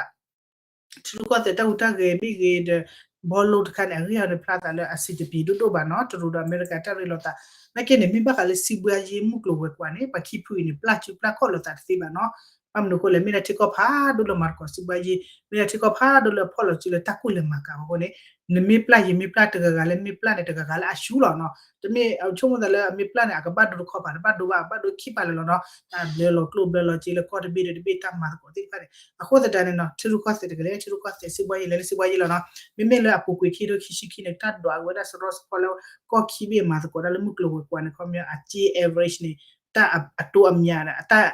ထံရူၢ်ကီၢ်သဲးတၢ်ဟူးတၢ်ဂဲၤမ့ၢ်ဂ့ၤဒီး ဘီလိတခါန့ၣ် အဂ့ၢ်အီၤန့ၣ် ဖျါသးလၢအဆံးတပျံၤဒိၣ်ဒိၣ်ဘၣ်နီၤ တရူးဒီးအမဲရကၤတၢ်ရ့လိာ်သး နာ်က့န့ၣ် မ့ၢ်ဘၣ်ဃးလၢစံးဘှါယ့မုၢ်ကျိၤဝဲၤကွာ်န့ၣ် ပှၤခံဖုအံၤန့ၣ် ပျၢ်စုပျၢ်ခီၣ်လိာ်သးတသ့ဘၣ်နီၤ ဘၣ်မနုၤအဃိလဲၣ် မ့ၢ်ဒၣ်ထံကီၢ်ဖးဒိၣ်လၢမၤသကိးစံးဘှါယံၤ, မ့ၢ်ဒၣ်ထံကီၢ်ဖးဒိၣ်လၢအဖီၣ်လီၤစုလၢတၢ်ကူၣ်လဲၤမၤကၤအဃိန့ၣ်, နမ့ၢ်ပျၢ်ယမ့ၢ်ပျၢ် တဂၤဂၤလၢမ့ၢ်ပျၢ်န့ၣ် တဂၤဂၤလၢအဆူလီၤနီၤ. တမ့ၢ်အဆိကမိၣ်သးလၢအမ့ၢ်ပျၢ်န့ၣ် အကဘၣ်ဒိတခီပၤ တဘၣ်ဒိခံပၤလၢာ်လီၤနီၤ. တၢ်ဘျၢလီၤကျိၣ်ဘျၢလီၤစ့လၢကီၢ်တဘ့ၣ်ဒီးတဘ့ၣ် တၢ်မၤသကိးသ့ၣ်တဖၣ်န့ၣ် အဃိသတးန့ၣ်နီၤ ထံရူၢ်ကီၢ်သဲးတကလဲၣ် ထံရူၢ်ကီၢ်သဲးစံးဘှါယံၤလဲၣ်လၢစံးဘှါယံၤလီၤနီၤ. မ့မ့ၢ်လၢအပူၤကွံာ်ခံထိခံဆံခံန့ၣ် တၢ်ဒွးက့ၤဝဲဒၣ်စရီစဖီလၢကီၢ်ခံဘ့ၣ်မၤသကိးတၢ်လၢမုၢ်ကျိၤဝဲၤကွာ်န့ၣ် ခီပညီအက့ average န့ၣ် တၢ်အတိအမံၤဒီး အတၢ်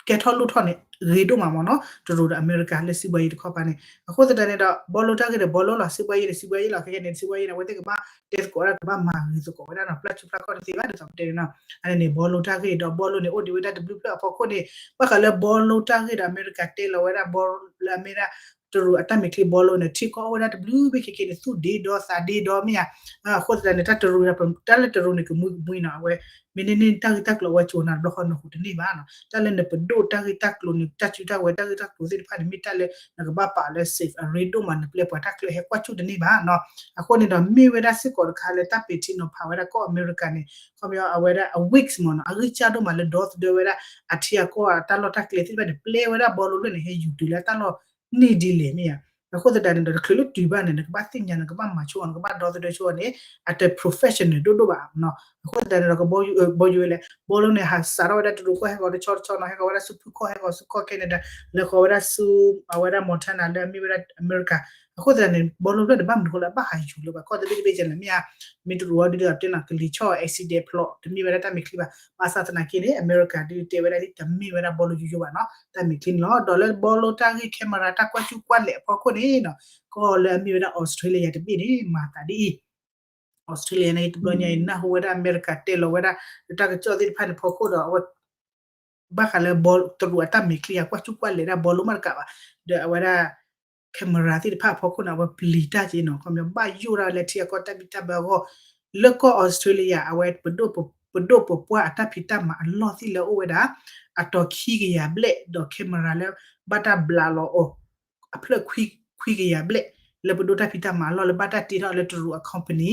ကဲထီၣ်လိၣ်ထီၣ်န့ၣ် ဂ့ၤဒိၣ်မးမ့ၢ်နီၤ တရူးဒီးအမဲရကၤလၢစံးဘှါယံၤတခီပၤန့ၣ်. အဃိသတးန့ၣ်ဒီး ဘီလိတၢ်ဂ့ၢ်ဒီးဘီလိလီၤ စံးဘှါယံၤဒီးစံးဘှါယံၤလီၤ ခဲကဲန့ၣ် စံးဘှါယံၤန့ၣ် အဝဲသ့ၣ်ကဘၣ်တဲသကိးတၢ် ကဘၣ်မၤဂ့ၤသကိးဝဲဒၣ်နီၤ ပျၢ်ဆူပျၢ်ခီၣ်တသ့ဘၣ် ဒ်သိးပတဲန့ၣ်နီၤ. အန့ၣ်န့ၣ် ဘီလိတၢ်ဂ့ၢ်ဒီးဘီလိန့ၣ် အိၣ်ဒံးဝဲဒၣ်တဘျုးဖျၢၣ်အဖီခိၣ်န့ၣ် ဘၣ်ဃးလၢဘီလိတၢ်ဂ့ၢ်ဒီးအမဲရကၤတဲလီၤဝဲဒၣ်ဘီလၢအမ့ၢ်ဒၣ် တရူးအတၢ်မဲာ်ချံဘီလိန့ၣ် ထံကီၢ်အိၣ်ဝဲဒၣ်တဘျုးဘ့ၣ်ခဲကဲန့ၣ် သူၣ်ဒ့ဒီသးဒ့ဒီမ့ၢ်ဧါ. အဃိသတးန့ၣ် တၢ်တရူး တၢ်လၢတရူးန့ၣ် ကမှံကမှံနီၤ အဝဲ မ့ၢ်န့ၢ်န့ၢ်တၢ်ဂ့ၢ်တၢ်ကျိၤအဝဲကိၤနၤတဘျီဃီ နဃုာ်တန့ၢ်ဘၣ်နီၤ. တၢ်လၢနပဒိၣ်တၢ်ဂ့ၢ်တၢ်ကျိၤန့ၣ် တၢ်စုတၢ်ဝဲၤတၢ်ဂ့ၢ်တၢ်ကျိၤသ့ၣ်တဖၣ်န့ၣ် မ့ၢ်တၢ်လၢနကဘၣ်ပာ်လၢ safe အရ့ဒိၣ်မး နပျဲပှၤတၢ်ချၢဟဲကွၢ်ဆူၣ်တန့ၢ်ဘၣ်နီၤ. အဃိန့ၣ်ဒီး မ့ၢ်ဝဲဒၣ်စ့ၢ်ကီးတခါလၢတၢ်ပဲာ်ထံနီၤဖးဝဲဒၣ်ကီၢ်အမဲရကၤန့ၣ် ခီပညီအဝဲဒၣ်အ weeks မ့ၢ်နီၤ အဂံၢ်စၢ်ဒိၣ်မးလၢဒီသဒၢဝဲဒၣ် အထံအကီၢ်အတၢ်လီၢ်တၢ်ကျဲသ့ၣ်တဖၣ်န့ၣ် ပျဲဝဲဒၣ်ဘီလိလၢန့ၣ် ဟဲယူၤတုၤလၢတၢ်လီၢ်န့ၢ်ဒ်လဲၣ်မ့ၢ်ဧါ. အဃိသတးန့ၣ်ဒီး တချုးလၢတုၤဘၣ်န့ၣ် နကဘၣ်သ့ၣ်ညါ နကဘၣ်မၤဆိအီၤ နကဘၣ်ဒီသဒၢဆိအီၤန့ၣ် အတ professional ဒိၣ်ဒိၣ်ဘၣ်နီၤ. အဃိသတးန့ၣ်ဒီး ကဘီယူၤဝဲလဲၣ် ဘီလိန့ၣ် ဟးစးထီၣ်ဝဲဒၣ်တရူးကီၢ်ဟဲဃီၤတဆီတဆီနီၤ ဟဲဃီၤဝဲဒၣ်ဆူဖုခီၣ် ဟဲဃီၤဆူကီၢ် Canada လဲၤဃီၤဝဲဒၣ်ဆူ အဝဲဒၣ် Montana လၢအမ့ၢ်ဝဲဒၣ်အမဲရကၤ. အဃိသတးန့ၣ် ဘီလိဖျၢၣ်န့ၣ် ဘၣ်မနုၤဃိလၢအဘၣ်ဟးယူၤလၢပှၤကီၢ်တဘ့ၣ်တဘ့ၣ်ကဲလဲၣ်မ့ၢ်ဧါ. မ့ၢ်တရူးအီၤဒ်ဒီးတဲနီၤ ကလံၤဆီၣ် accident ဖျိး တမ့ၢ်ဝဲဒၣ်တၢ်မဲာ်ချံဘၣ်. ဘၣ်ဆၣ်သနာ်က့န့ၣ် အမဲရကၤဒ်တဲဝဲဒၣ်လံ တမ့ၢ်ဝဲဒၣ်ဘီလိယိယိဘၣ်နီၤ တၢ်မဲာ်ချံန့ၣ်လီၤ. ဒီးလၢဘီလိတၢ်ဂ့ၢ် camera တၢ်ကွၢ်စူၣ်ကွၢ်လဲာ်အဖီခိၣ်န့ၣ်နီၤ ကီၢ်လၢအမ့ၢ်ဝဲဒၣ် Australia တဘ့ၣ်န့ၣ် မၤသးဒ်အံၤ Australia န့ၣ် တဘျီညါအံၤ နၢ်ဟူဝဲဒၣ်အမဲရကၤတဲလီၤဝဲဒၣ် လၢတၢ်ကစီၣ်သ့ၣ်တဖၣ်န့ၣ်ဖီခိၣ်ဒီး အဝဲ ဘၣ်ဃးလၢတရူးအတၢ်မဲာ်ချံအကွၢ်စူၣ်ကွၢ်လဲာ်ဒၣ်ဘီလိမးတကးဘၣ် ဒီးအဝဲဒၣ် camera သ့ၣ်တဖၣ်အဖီခိၣ်န့ၣ် အဝဲပျံၤတၢ်က့နီၤ ခီပညီဘၣ်ယိၣ်ဒၣ်လၢထံအကီၢ်တၢ်ဘံၣ်တၢ်ဘၢအဂီၢ် လၢကီၢ် Australia အဝဲ ပဒိၣ်ပပှၢ်အတၢ်ဖံးတၢ်မၤအလီၢ်သ့ၣ်လၢအအိၣ်ဝဲဒၣ် အတီၤခံကယၤဘျဲၣ် ဒီး camera လၢဘၣ်တၢ်ဘျးလီၤအီၤ အဖျၢၣ်ခွံကယၤဘျဲၣ် လၢပဒိၣ်တၢ်ဖံးတၢ်မၤအလီၢ်လၢဘၣ်တၢ်တ့ထီၣ်လၢတရူးအ company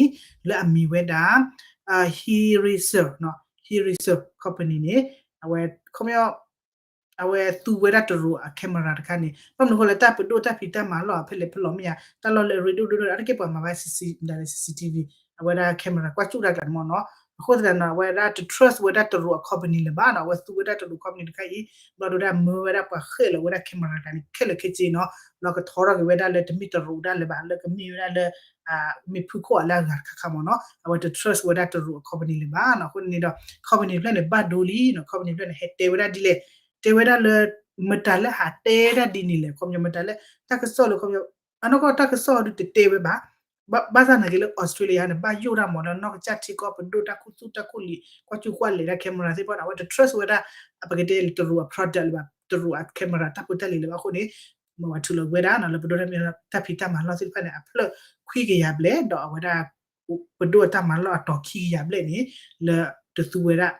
လၢအမံၤဝဲဒၣ် Hehriser Hehriser company န့ၣ် အဝဲ ခီပညီ အဝဲသူဝဲဒၣ်တရူးအ camera တခါန့ၣ် ဘၣ်မနုၤဃိလၢတၢ်ပဒိၣ်တၢ်ဖံးတၢ်မၤအလီၢ်အဖဲလဲၣ်ဖဲလဲၣ်မ့ၢ်ဧါ တၢ်လီၢ်လၢအရ့ဒိၣ်ဒိၣ်ဒိၣ် အါတက့ၢ်ပှၤမၤဘၣ် ဒၣ်လၢ CCTV အဝဲဒၣ် camera ကွၢ်စူၣ်တၢ်ကျးန့ၣ်မ့ၢ်နီၤ. အဃိသတးန့ၣ် အဝဲဒၣ်တ trust ဝဲဒၣ်တရူးအ company လၢၤဘၣ်နီၤ အဝဲသူဝဲဒၣ်တရူး company တခါအံၤ ဘျီဒိၣ်ဒၣ်မၢဝဲဒၣ်ပှၤဃဲၣ်လီၤဝဲဒၣ် camera တခါန့ၣ် ခဲလၢာ်ခဲဆ့နီၤ ဘျီကထီထီၣ်က့ၤဝဲဒၣ်လၢတမ့ၢ်တရူးဒၣ်လၢၤဘၣ် လၢကမ့ၢ်ဝဲဒၣ်လၢ မ့ၢ်ဖုခိၣ်အလၢအဂၤတခါခါမ့ၢ်နီၤ အဝဲတ trust ဝဲဒၣ်တရူးအ company လၢၤဘၣ်နီၤ. အဃိန့ၣ်ဒီး company ဖျၢၣ်န့ၣ် ဘၣ်ဒိလံနီၤ company ဖျၢၣ်န့ၣ် ဟဲတဲဝဲဒၣ်ဒ်လဲၣ် တဲဝဲဒၣ်လၢ မတၤလၢဟးတဲဒၣ်ဒ်န့ၣ်လဲၣ် ခီပညီမတၤလၢ တၢ်ကစီၣ်လၢခီပညီ အနီၢ်ကီၢ်တၢ်ကစီၣ်ဒုးတတဲဝဲဘၣ် ဘၣ်ဆၣ်သနာ်က့လၢ Australia န့ၣ် ဘၣ်ယိၣ်ဒၣ်မ့ၢ်လၢနီၢ်ကစၢ်ထံကီၢ်ပဒိၣ်တၢ်ခူသူၣ်တၢ်ခူလံာ် ကွၢ်စူၣ်ကွၢ်လဲာ်ဒၣ် camera သ့ၣ်တဖၣ်န့ၣ် အဝဲတ trust ဝဲဒၣ် ပကတဲလၢတရူးအ product လၢၤဘၣ် တရူးအ camera တၢ်ဖိတၢ်လံၤလၢၤဘၣ်အဃိန့ၣ် မ့ၢ်ဝဲထုးလီၤဝဲဒၣ်နီၤ လၢပဒိၣ်တၢ်ဖံးတၢ်မၤလီၢ်သ့ၣ်တဖၣ်န့ၣ် အဖျၢၣ်ခွံကယၤဘျဲၣ် ဒီးအဝဲဒၣ် ပဒိၣ်အတၢ်မၤလီၢ်အတီၤခံကယၤဘျဲၣ်န့ၣ် လၢတသူဝဲဒၣ်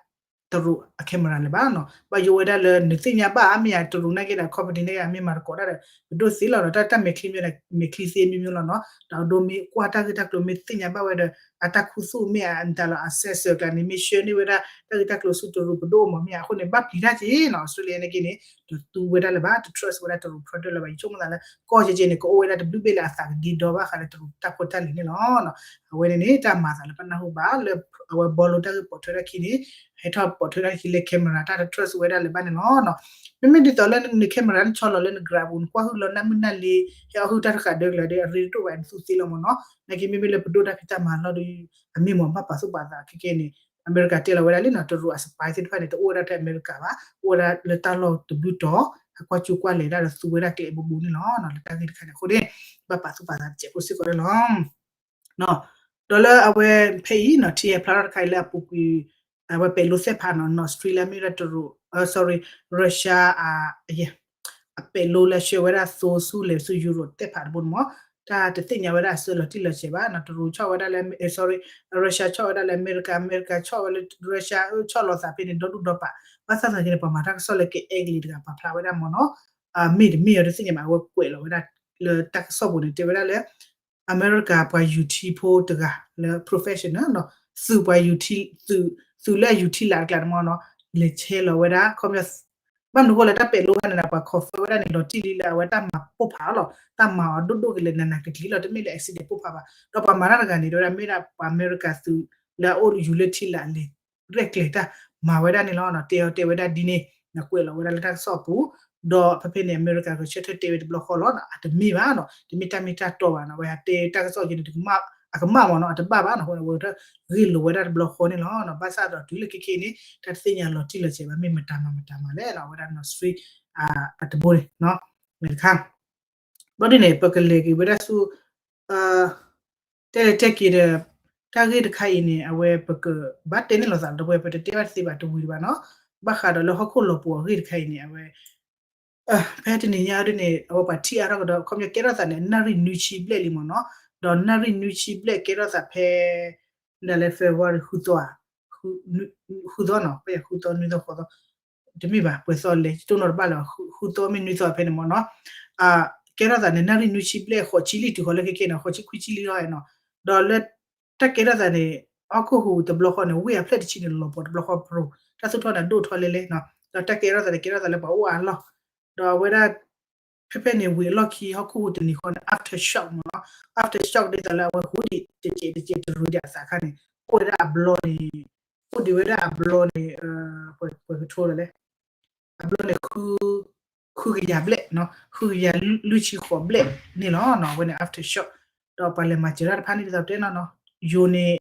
တရူးအ camera လၢၤဘၣ်နီၤ ဘၣ်ယိၣ်ဝဲဒၣ်လၢနသ့ၣ်ညါဘၣ်အါမ့ၢ်ဧါ တရူးနာ်က့ဒီး company နာ်က့ မ့ၢ်မၤသကိးတၢ်ဒီး ပဒိၣ်သ့လီၤဒီး တၢ်တၢ်မဲာ်ချံမ့ၢ် မဲာ်ချံသ့မ့ၢ်မ့ၢ်လီၤနီၤ ဒီးအဒိမ့ၢ်ကွၢ်တၢ်ဂ့ၢ်တၢ်ကျိၤမ့ၢ်သ့ၣ်ညါဘၣ်ဝဲဒီး အတၢ်ခူသူၣ်မ့ၢ်ဧါ တၢ်လီၤ assessor ကျါန့ၣ် မ့ၢ်ဆှၢန့ၢ်ဝဲဒၣ် တၢ်ဂ့ၢ်တၢ်ကျိၤဆူတရူးပဒိၣ်မ့ၢ်မ့ၢ်ဧါ အဃိန့ၣ် ဘၣ်ပျံၤတၢ်က့နီၤ Australia နာ်က့န့ၣ် တသူဝဲဒၣ်လၢၤဘၣ် တ trust ဝဲဒၣ်တရူး product လၢၤဘၣ် ယဆိကမိၣ်သးလၢ ကီၢ်ကဲကဲန့ၣ် ကအိၣ်ဝဲဒၣ်တဘျုးဘ့ၣ်လၢအသးကဒ့ဒီဘၣ်ဃးလၢတရူးတၢ်ဖိတၢ်လံၤန့ၣ်လီၤ အဝဲန့ၣ်န့ၣ် တၢ်မၤသးလၢပနၢ်ဟူဘၣ်လၢ အဝဲဘီလိတၢ်ဂ့ၢ်ပိာ်ထွဲထီၣ်ခံန့ၣ် ဟဲထီၣ်ပိာ်ထွဲထီၣ်ခံလၢ camera တၢ်တ trust ဝဲဒၣ်လၢၤဘၣ်န့ၣ်လီၤ မ့မ့ၢ်ဒ်သိးလၢန camera နဆီလီၤလၢန grab ပူၤ နကွၢ်ဟုၣ်လီၤနၢ်မုၢ်နၢ်လ့ ဟဲအီၣ်ဟုၣ်တၢ်တဃာ်ဒၢကလၢၤဒီး အရ့တတိၣ်ဘၣ် နသူသ့လီၤမ့ၢ်နီၤ နာ်က့မ့မ့ၢ်လၢပဒိၣ်တၢ်ဖံးတၢ်မၤလီၢ်ဒီး အမ့ၢ်မ့ၢ်ဘၣ်ပာ်သူၣ်ပာ်သးခဲကဲန့ၣ် အမဲရကၤတဲလီၤဝဲဒၣ်လံနီၤ တရူးအ spy သ့ၣ်တဖၣ်န့ၣ် တအိၣ်ဝဲဒၣ်ထဲအမဲရကၤဘၣ် အိၣ်ဝဲဒၣ်လၢတၢ်လီၢ်တဘျုးတီၤ ဟဲကွၢ်စူၣ်ကွၢ်လဲာ်ဒၣ်ဒီးသူဝဲဒၣ်ကျဲအဘိဘိန့ၣ်လီၤ လၢတၢ်ဂ့ၢ်တခါန့ၣ်အဃိန့ၣ် ဘၣ်ပာ်သူၣ်ပာ်သးတစဲးဖိစ့ၢ်ကီးန့ၣ်လီၤ ဒီးလၢအဝဲဖဲအံၤနီၤ ထံဟဲဖျါထီၣ်တခါအံၤလၢအပူၤကွံာ် အဝဲပဲာ်လိသဲၣ်ဖးနီၤ Australia မ့ၢ်ဝဲဒၣ်တရူး sorry Russia အပဲာ်လိလၢဆှၢဝဲဒၣ်သိဆူလဲၤဆူ Europe သဲၣ်ဖးတဘိန့ၣ်မ့ၢ် တၢ်တသ့ၣ်ညါဝဲဒၣ်အဆၢလီၤတံၢ်လီၤဆဲးဘၣ်နီၤ တရူးဆီၣ်ဝဲဒၣ်လၢ sorry Russia ဆီၣ်ဝဲဒၣ်လၢအမဲရကၤ အမဲရကၤဆီၣ်ဝဲလၢ Russia အၢဆီၣ်လီၤသးဖဲန့ၣ် ဒီဒူၣ်ဒီပာ် ဘၣ်ဆၣ်သနာ်က့န့ၣ် ပှၤမၤတၢ်ကစီၣ်လၢကအဲကလံးတဂၤပာ်ဖျါဝဲဒၣ်မ့ၢ်နီၤ မ့ၢ်တမ့ၢ်အီၤတသ့ၣ်ညါဘၣ် အဝဲကွဲးလီၤဝဲဒၣ် လၢတၢ်ကစီၣ်ပူၤန့ၣ် တဲဝဲဒၣ်လၢ အမဲရကၤပှၤယူၤထံဖိတဂၤလၢ professional နီၤ သုးပှၤယူၤထံ သုးလၢအယူၤထံလာ်တကျါန့ၣ်မ့ၢ်နီၤ လဲၤဆဲးလီၤဝဲဒၣ် ခီပညီ ဘၣ်မနုၤအဃိလဲၣ် တၢ်ပဲာ်လိဖဲန့ၣ် ပှၤ confirm ဝဲဒၣ်န့ၣ် လီၤတံၢ်လံလၢအဝဲတၢ်မၤပိၢ်ဖးအီၤလီၤ. တၢ်မၤအီၤဒိၣ်ဒိၣ်ကလဲာ် နးနးကျံၤကျံၤလီၤ, တမ့ၢ်လၢ accident ပိၢ်ဖးဘၣ်. ဒီးပှၤမၤတၢ်တဂၤန့ၣ် တဲဝဲဒၣ်မ့ၢ်ဒၣ်ပှၤအမဲရကၤသုးလၢအအိၣ်ယူၤလၢထံလာ်အလံာ် ရဲၣ်ကျဲၤတၢ်မၤဝဲဒၣ်န့ၣ်လီၤ. တဲအီၤတဲဝဲဒၣ်ဒ်န့ၣ် နကွဲးလီၤဝဲဒၣ်လၢတၢ်ကစီၣ်အပူၤ, ဒီးဖဲဖဲန့ၣ် အမဲရကၤကဆၢထၢၣ်တဲဝဲတဘျီဃီလီၤ. အတမ့ၢ်ဘၣ်နီၤ, တမ့ၢ်တၢ်မ့ၢ်တၢ်တီဘၣ်နီၤ, ဝဲဟးတဲတၢ်ကစီၣ်က့န့ၣ် အကမၣ်မ့ၢ်နီၤ, အတဘၣ်ဘၣ်နီၤ, အဃိန့ၣ် အဝဲဒၣ်ဂ့ၢ်လိာ်ဝဲဒၣ်တဘျီဃီန့ၣ်လီၤ. ဘၣ်ဆၣ်ဒီးတုၤလၢခဲခဲအံၤန့ၣ် တၢ်တသ့ၣ်ညါလီၤတံၢ်လီၤဆဲးဘၣ် မ့ၢ်မတၤမၤမတၤမၤလဲၣ်နီၤ, အဝဲဒၣ်နီၢ်စရံး အတဘိန့ၣ် မ့ၢ်တခါ ဘျီဒ်န့ၣ် ပကလဲၤက့ၤဝဲဒၣ်ဆူ တဲလဲၤတဲက့ၤဒီး တၢ်ဂ့ၢ်တခါအံၤန့ၣ် အဝဲပကဘၣ်တဲန့ၢ်လိာ်သးဒီး ပဝဲပတတဲဘၣ်တသ့ဘၣ်တဝံၤတဘၣ်နီၤ, ဘၣ်ဃးဒီးလၢဟီၣ်ခိၣ်လီၤပှီၤအဂ့ၢ်တခါအံၤန့ၣ် အဝဲ ဖဲတနံၤညါဒ်န့ၣ် အဝဲပှၤထံၣ်အါထီၣ်ကဒီး ခီပညီကဲထီၣ်သးန့ၣ် နၣ်ရံၣ်နွံဆံဘျဲၣ်လံမ့ၢ်နီၤ, ဒီးနၣ်ရံၣ်နွံဆံဘျဲၣ်ကဲထီၣ်သးဖဲ ဒ်လဲၣ် February ဃုသီဧါ, ဃုသီနီၤ, ဖဲဃုသီနွံသီဃိးသီ တမ့ၢ်ဘၣ် ပှဲၤသီလဲၣ် တိၢ်နီၣ်တဘၣ်လၢၤဘၣ်, ဃုသီမ့ၢ်နွံသီဖဲန့ၣ်မ့ၢ်နီၤ, ကဲထီၣ်သးန့ၣ် နၣ်ရံၣ်နွံဆံဘျဲၣ် ဃိးဆံလံ တုၤဃီၤလၢခဲခဲန့ၣ် ဃိးဆံခွံဆံလံလီၤနီၤ, ဒီးလၢ တၢ်ကဲထီၣ်သးန့ၣ် ဟီၣ်ခိၣ်ဟူးတဘျီဃီန့ၣ် ဝ့ၢ်အဖျၢၣ်တဆံန့ၣ် လီၤပှီၤတဘျီဃီပရိၤ တၢ်သူၣ်ထီၣ်န့ၣ် ဒိၣ်ထီၣ်လဲလဲနီၤ, ဒီးတၢ်ကဲထီၣ်သးန့ၣ် ကဲထီၣ်သးလၢပှၤအိၣ်အါလီၢ်, ဒီးအဝဲဒၣ် ဖဲဖဲန့ၣ်ဝံၤအလီၢ်ခံ ဟီၣ်ခိၣ်ဟူးတနံၤဃီန့ၣ် aftershock မ့ၢ်နီၤ, aftershock ဒ်သိးလၢအဝဲဟူးဒံးတစဲးတစဲးတရူးဒံးအသးအခါန့ၣ် အိၣ်ဝဲဒၣ်အဘျီန့ၣ် အိၣ်ဒံးဝဲဒၣ်အဘျီန့ၣ် ပှဲၤကထိလဲၣ် အဘျီန့ၣ် ဃုကယၤဘျဲၣ်, ဃုကယၤလွံၢ်ဆံဃိးဘျဲၣ်န့ၣ်လီၤ. အဝဲန့ၣ် aftershock ဒီးပှၤလဲၤမၤစၢၤတၢ်တဖၣ်န့ၣ် ဒ်သိးပတဲနီၤနီၤ, ယိၤန့ၣ်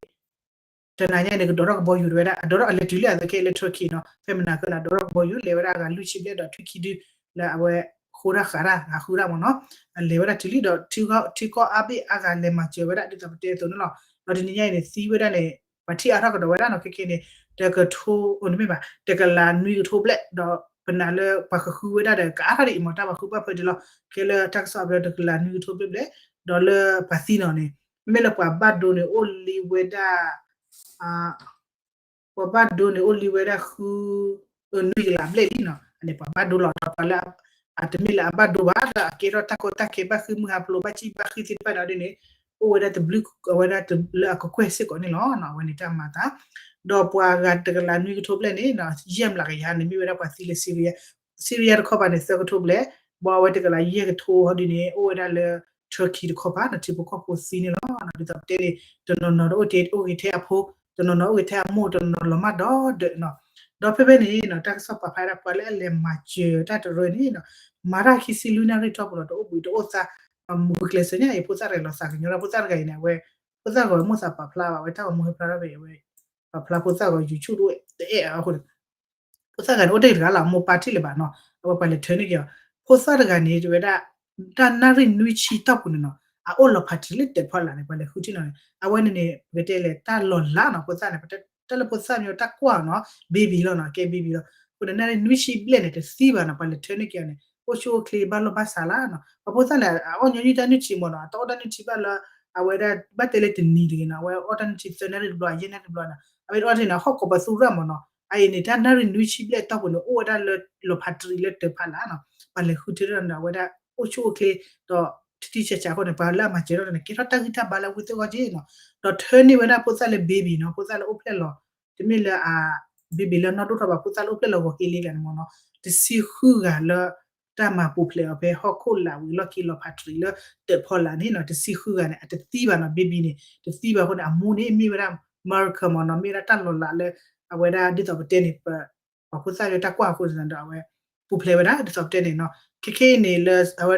တနၤညါန့ၣ် ကဒိးထီၣ်ကဘီယူၤတဝဲဒၣ် အဒိးထီၣ်အလဲၤတုၤလံအသးခဲအံၤလၢ Turkey နီၤ, ဖဲမနၤကနၤဒိးထီၣ်ကဘီယူၤ လဲၤဝဲဒၣ်အဂၤလွံၢ်ဆံဘျဲၣ်ဒီးထွံၣ်ခံဒု လၢအဝဲဃိတၢ်ဃးတၢ် ဟးဃုတၢ်မ့ၢ်နီၤ, အလဲၤဝဲဒၣ်တုၤလံဒီး ထံကီၢ်အါဘ့ၣ်အါဂၤလဲၤမၤစၢၤဝဲဒၣ် ဒ်သိးပတဲအသိးန့ၣ်လီၤ. ဒီးတနံၤညါအံၤန့ၣ် သံဝဲဒၣ်န့ၣ် ပှၤထံၣ်အါထီၣ်ကဒီးဝဲဒၣ်နီၤ, ခဲခဲန့ၣ် တကထိ တမ့ၢ်ဘၣ် တကလးနွံကထိဘျဲၣ် ဒီးပနာ်လၢပှၤကဃုဝဲဒၣ်ဒီး ကအါထီၣ်ဒ်အံၤမ့ၢ် တၢ်ပှၤဃုဘၣ်ဖၢဒံးလီၤ, ခဲလၢတၢ်ကစီၣ်အဘျီတကလးနွံကထိဘျဲၣ်ဘျဲၣ်, ဒီးလၢပှၤသံနီၤန့ၣ် မ့မ့ၢ်လၢပှၤဘၣ်ဒိန့ၣ် အိၣ်လံဝဲဒၣ် ပှၤဘၣ်ဒိန့ၣ် အိၣ်လံဝဲဒၣ်ဃု နွံကလးဘျဲၣ်လံနီၤ, အန့ၣ်ပှၤဘၣ်ဒိလီၤ ဒီးပှၤလၢ အတမ့ၢ်လၢအဘၣ်ဒိဘၣ် လၢအကဲထီၣ်တၢ်ကီတၢ်ခဲ ဘၣ်ဃ့ၢ်မုၢ်ဟးဖျိး ဘၣ်စံၣ်ဘၣ်ဃံသ့ၣ်တဖၣ်ဒီးဒ်န့ၣ် အိၣ်ဝဲဒၣ်တဘျုး အဝဲဒၣ်လၢအကကွဲၢ်စ့ၢ်ကီးန့ၣ်လီၤ. အဝဲန့ၣ်တၢ်မၤသး ဒီးပှၤဂၤတကလးနွံကထိဘျဲၣ်န့ၣ် ယဲၢ်မျးကယၤန့ၣ် မ့ၢ်ဝဲဒၣ်ပှၤသံလၢ Syria, Syria တခီပၤန့ၣ် သၢကထိဘျဲၣ်, ဘၣ်အဝဲတကလးယဲၢ်ကထိဟီဒ်န့ၣ် အိၣ်ဝဲဒၣ်လၢ Turkey တခီပၤနီၤ ထံဖိကီၢ်ဖိသံန့ၣ်လီၤ. ဒ်သိးပတဲန့ၣ် တနီၤနီၤတအိၣ်တ့ၢ်အိၣ်ဂ့ၤထဲအဖိ, တနီၤနီၤအိၣ်ဂ့ၤထဲအမိၢ်, တနီၤနီၤလီၤမၢ်ဒီးဒၢးနီၤ, ဒီးဖဲဖဲန့ၣ်နီၤ တၢ်ကစီၣ်ပာ်ဖျါဒၣ်ပှၤလၢအလဲၤမၤစၢၤတၢ်တရၢန့ၣ်နီၤ မၤတၢ်ခံဆံလွံၢ်နၣ်ရံၣ်တီၢ်ပူၤလီၤ တအိၣ်ဘှံးတအိၣ်သါ, ဂုာ်ကျဲးစၢးညါအံၤ ဖိသၣ်တဂၤလီၤသးကညီၤဒၣ် ဖိသၣ်တဂၤအံၤန့ၣ် အဝဲ ဖိသၣ်ဂီၤမိၢ်သးပာ်ဖျါဘၣ် အဝဲတၢ်ဂီၤမူဟဲဖျါထီၣ်ဖဲအဝဲ ပာ်ဖျါဖိသၣ်ဂီၤ YouTube တအိၣ်တအဲၣ်အဃိန့ၣ် ဖိသၣ်ဂၤန့ၣ် အိၣ်တ့ၢ်တဂၤလီၤ အမိၢ်ပၢ်ထံၣ်လၢၤဘၣ်နီၤ အဝဲပှၤလဲၤထၢန့ၢ်က့ၤအီၤ ဖိသၣ်တဂၤန့ၣ် တဝဲဒၣ် တၢ်နၣ်ရံၣ်နွံဆံတီၢ်ပူၤန့ၣ်နီၤ အအိၣ်လီၤဖးတံၢ်လၢတၢးဖီလာ်န့ၣ် ပှၤလဲၤဃုထံၣ်နီၤန့ၣ် အဝဲန့ၣ်န့ၣ် ပကတဲလဲၣ်တၢ်လီၤလးနီၤ ဖိသၣ်န့ၣ် တၢ်လၢဖိသၣ်မ့ၢ်တၢ်ကွၢ်နီၤ baby လီၤနီၤ ကဲ baby လီၤ အဃိန့ၣ် နၣ်ရံၣ်နွံဆံဘျဲၣ်န့ၣ် တသံဘၣ်နီၤ ပှၤလဲၤထၢန့ၢ်က့ၤအီၤန့ၣ် အိၣ်ဆူၣ်အိၣ်ချ့ဘၣ်လိာ်ဘၣ်စးလၢနီၤ ပှၤဖိသၣ်န့ၣ် အအီၣ်ညီနုၢ်တၢ်နုၢ်ထံမ့ၢ်နီၤ အတအီၣ်တၢ်နုၢ်ထံဘၣ်လၢ အဝဲဒၣ်ဘၣ်တဲလၢတနံၤတဂ့ၤနီၤ အဝဲအီၣ်တၢ်နုၢ်ထံသၢနၣ်ရံၣ်တဘျီ ယဲၢ်နၣ်ရံၣ်တဘျီနီၤ အဝဲအီၣ်တၢ်န့ၣ် ဟီၣ်ကိးပသူရၣ်မ့ၢ်နီၤ အအံၤန့ၣ် တၢ်နၣ်ရံၣ်နွံဆံဘျဲၣ်တီၢ်ပူၤန့ၣ် အိၣ်ဝဲဒၣ်လၢလီၤဖးတံၢ်လၢတၢးဖီလာ်နီၤ ပှၤလဲၤဃုထၢထီၣ်န့ၣ် အဝဲဒၣ်အိၣ်ဆူၣ်အိၣ်ချ့ ဒီးထံထံဆးဆးအဃိန့ၣ် ပှၤလၢအမၤစၢၤထီၣ်န့ၣ် ကဲထီၣ်တၢ်ဂံၢ်တၢ်ဘါလၢအဝဲသ့ၣ်အဂီၢ်က့နီၤ ဒီးထၢန့ၢ်ဝဲဒၣ်ဖိသၣ်လၢ baby နီၤ ဖိသၣ်လၢအိၣ်ဖျဲၣ်လီၤ တမ့ၢ်လၢအ baby လၢနီၢ်ဒိၣ်ထီၣ်ဘၣ် ဖိသၣ်လၢအိၣ်ဖျဲၣ်လီၤဂီၤက့လံဂၤန့ၣ်မ့ၢ်နီၤ တဆံဃုဂၤလၢ တၢ်မၤပူၤဖျဲးအီၤဖဲဟီၣ်ခိၣ်လာ်ဝံၤအလီၢ်ခံ လီၤဖးတံၢ်လၢတၢးဖီလာ်န့ၣ်နီၤ တဆံဃုဂၤန့ၣ် အတသံဘၣ်နီၤ baby န့ၣ် တသံဘၣ်အဃိန့ၣ် အမိၢ်န့ၣ် မ့ၢ်ဝဲဒၣ် miracle မ့ၢ်နီၤ မ့ၢ်ဝဲဒၣ်တၢ်လီၤလးလၢ အဝဲဒၣ်ဒ်သိးပတဲန့ၣ် ပ ပှၤဖိသၣ်လၢတၢ်ကွၢ်အဃိန့ၣ်ဒီး အဝဲ ပူၤဖျဲးဝဲဒၣ် ဒ်သိးပတဲန့ၣ်နီၤ ခဲခဲအံၤန့ၣ်လၢအဝဲ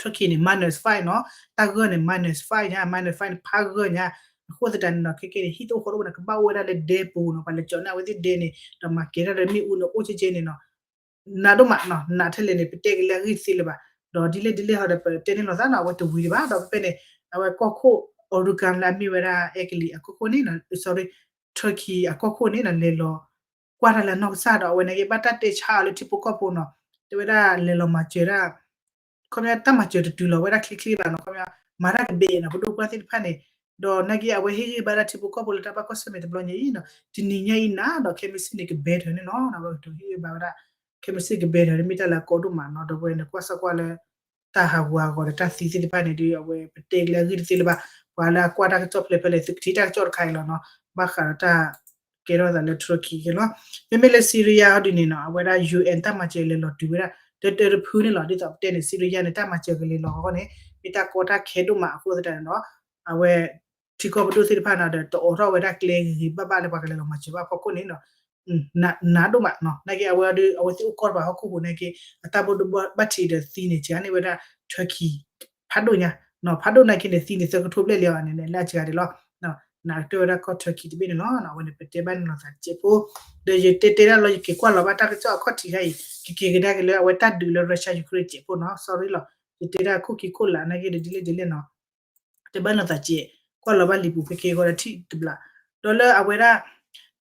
Turkey န့ၣ် minus five နီၤ တၢ်ဂၢၢ်န့ၣ် minus five ညါ minus five န့ၣ် ဖးဂၢၢ်ညါ အဃိသတးန့ၣ်နီၤ ခဲခဲန့ၣ် ဟံၣ်တအိၣ်ဃီတအိၣ်န့ၣ် ကဘၣ်အိၣ်ဝဲဒၣ်လၢဒဲပူၤနီၤ ပှၤလဲၤကၠီၤန့ၢ်အဝဲသ့ၣ်ဒဲန့ၣ် ဒီးမၤကဲၤတၢ်ဒီးမ့ၣ်အူန့ၣ် အိၣ်ကဲကဲန့ၣ်နီၤ နးဒိၣ်မးနီၤ နးထဲလဲၣ်န့ၣ် ပတဲက့ၤလၢအဂ့ၢ်တသ့လၢၤဘၣ် ဒီးဒ်လဲၣ်ဒ်လဲၣ်ဟီဒီး ပတဲန့ၢ်လိာ်သးနီၤ အဝဲတဝံၤဒံးဘၣ် ဒီးဖဲဖဲန့ၣ် အဝဲကီၢ်ခိၣ် Erdogan လၢအမ့ၢ်ဝဲဒၣ် အဲကလံးအကီၢ်ခိၣ်န့ၣ် sorry Turkey အကီၢ်ခိၣ်န့ၣ်နီၤ လဲၤလီၤ ကွၢ်တၢ်လၢအနီၢ်ကစၢ်ဒီး အဝဲန့ၣ်က့ၤဘၣ်တၢ်တဲဆါအီၤလၢထံဖိကီၢ်ဖိနီၤ တဲဝဲဒၣ်လဲၤလီၤမၤစၢၤတၢ် ခီပညီတၢ်မၤစၢၤတတုၤလီၤဝဲဒၣ်ချ့ချ့ဘၣ်နီၤ ခီပညီ မၤတၢ်တဘ့ၣ်နီၤ ပဒိၣ်ပှၢ်သ့ၣ်တဖၣ်န့ၣ် ဒီးနာ်က့အဝဲဟ့ၣ်ဂံၢ်ဘါဒၣ်ထံဖိကီၢ်ဖိလၢတၢ်ဘၣ်ကွၢ်ဆၢၣ်မဲာ်တဘျီညါအံၤနီၤ တနံၤညါအံၤနၤဒီး ခဲမုၢ်ဆ့ၣ်န့ၣ် ကဘဲထၢၣ်န့ၣ်လီၤ အဝဲကတိၤဟ့ၣ်ဂံၢ်ဘါဝဲဒၣ် ခဲမုၢ်ဆ့ၣ်ကဘဲထၢၣ်န့ၣ် မ့ၢ်တၢ်လၢအကီဒိၣ်မးနီၤ ဒီးပဝဲန့ၣ်ကွၢ်စၢ်ကွၢ်လၢ တၢ်ဟးဂူာ်ဟးဂီၤဒီးတၢ်သံသ့ၣ်တဖၣ်န့ၣ်ဒီး အဝဲပတဲက့ၤလၢအဂ့ၢ်တသ့လၢၤဘၣ် ပှၤလၢအကွၢ်တၢ်ကစီၣ်ဖျဲးဖဲလဲၣ် သုကထံၣ်တၢ်ကစီၣ်တခါအံၤလီၤနီၤ ဘၣ်ဃးဒီးတၢ် ကဲထီၣ်သးလၢ Turkey က့လီၤ. မ့မ့ၢ်လၢ Syria ဟီဒ်န့ၣ်နီၤ အဝဲဒၣ် ယူၣ်အဲၣ် တၢ်မၤစၢၤလဲၤလီၤတုၤဝဲဒၣ် တၢတၢတဖုန့ၣ်လီၤ. ဒ်သိးပတဲန့ၣ် Syria န့ၣ် တၢ်မၤစၢၤကလဲၤလီၤအဂီၢ်န့ၣ် မ့ၢ်တၢ်ကီတၢ်ခဲဒိၣ်မးအဃိသတးန့ၣ်ဒီး အဝဲ ထံကီၢ်ပဒိၣ်သ့ၣ်တဖၣ်န့ၣ်ဒီး တအိးထီၣ်ဝဲဒၣ်ကျဲဂ့ၤဂ့ၤဘၣ်ဘၣ်လၢပှၤကလဲၤလီၤမၤစၢၤဘၣ်အဖီခိၣ်န့ၣ်ဒီး နးဒိၣ်မးနီၤ. နာ်က့အဝဲဒီး အဝဲသ့ၣ်အိၣ်ကီၢ်တပၤဟီၣ်ခိၣ်ပူၤနာ်က့ အတၢ်ဘိးဘၣ်ထံးဒီးသံန့ၣ် စှၤန့ၢ်ဝဲဒၣ် Turkey ဖးဒိၣ်ညါ ဖးဒိၣ်နာ်က့န့ၣ် သံန့ၣ်သၢကထိဘျဲၣ်လံအီၤန့ၣ် လၢအစှၤဒံးလီၤ. နာ်က့တဲဝဲဒၣ်ကီၢ် Turkey တဘ့ၣ်န့ၣ်လီၤ. အဝဲန့ၣ်ပတဲဘၣ်န့ၣ်လီၤသးစဲးဖိ ဒီးယတဲတဲဒၣ်လီၤ ယက့ၤကွၢ်လီၤဘၣ်တၢ်ကစီၣ်အခီၣ်ထံးခါအံၤ ကက့ၤကဒါက့ၤလၢအဝဲတၢ်ဒုးလၢ Russia Ukraine စဲးဖိနီၤ sorry လီၤ. ယတဲဒၣ်ခိၣ်ခံခိၣ်လာ်နာ်က့ဒီးဒ်လဲၣ်ဒ်လဲၣ်နီၤ တဲဘၣ်နီၢ်သးစဲး ကွၢ်လီၤဘၣ်လံာ်ပူၤဖဲက့ၤဂီၤဒီးထံၣ်တဘျီ ဒီးလၢအဝဲဒၣ်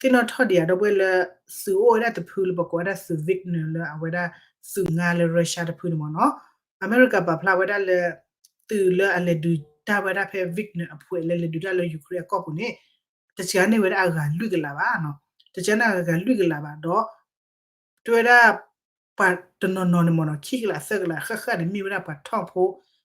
သ့ၣ်နီၣ်ထီၣ်ဒံးဧါ ဒီပုၢ်ဝဲၢ်လၢ သုးအိၣ်ဝဲဒၣ်တဖုလၢပကိးဝဲဒၣ်သုး Wagner လၢအဝဲဒၣ် သုးငါလၢ Russia တဖုန့ၣ်မ့ၢ်နီၤ အမဲရကၤပာ်ဖျါဝဲဒၣ်လၢ သုးလၢအလဲၤဒုးတၢ်ဝဲဒၣ်ဖဲ Wagner အဖှဲးလၢလဲၤဒုးတၢ်လၢ Ukraine အကီၢ်ပူၤန့ၣ် တစှၤန့ၢ်ဝဲဒၣ်အဂၤလွံၢ်ကလးဘၣ်နီၤ တစှၤန့ၢ်အဂၤလွံၢ်ကလးဘၣ်ဒီး တဲဝဲဒၣ် ပှၤတနီၤနီၤန့ၣ်မ့ၢ်နီၤ ခံကလးသၢကလးဃၣ်ဃၣ်န့ၣ် မ့ၢ်ဝဲဒၣ်ပှၤထီၣ်ဖိ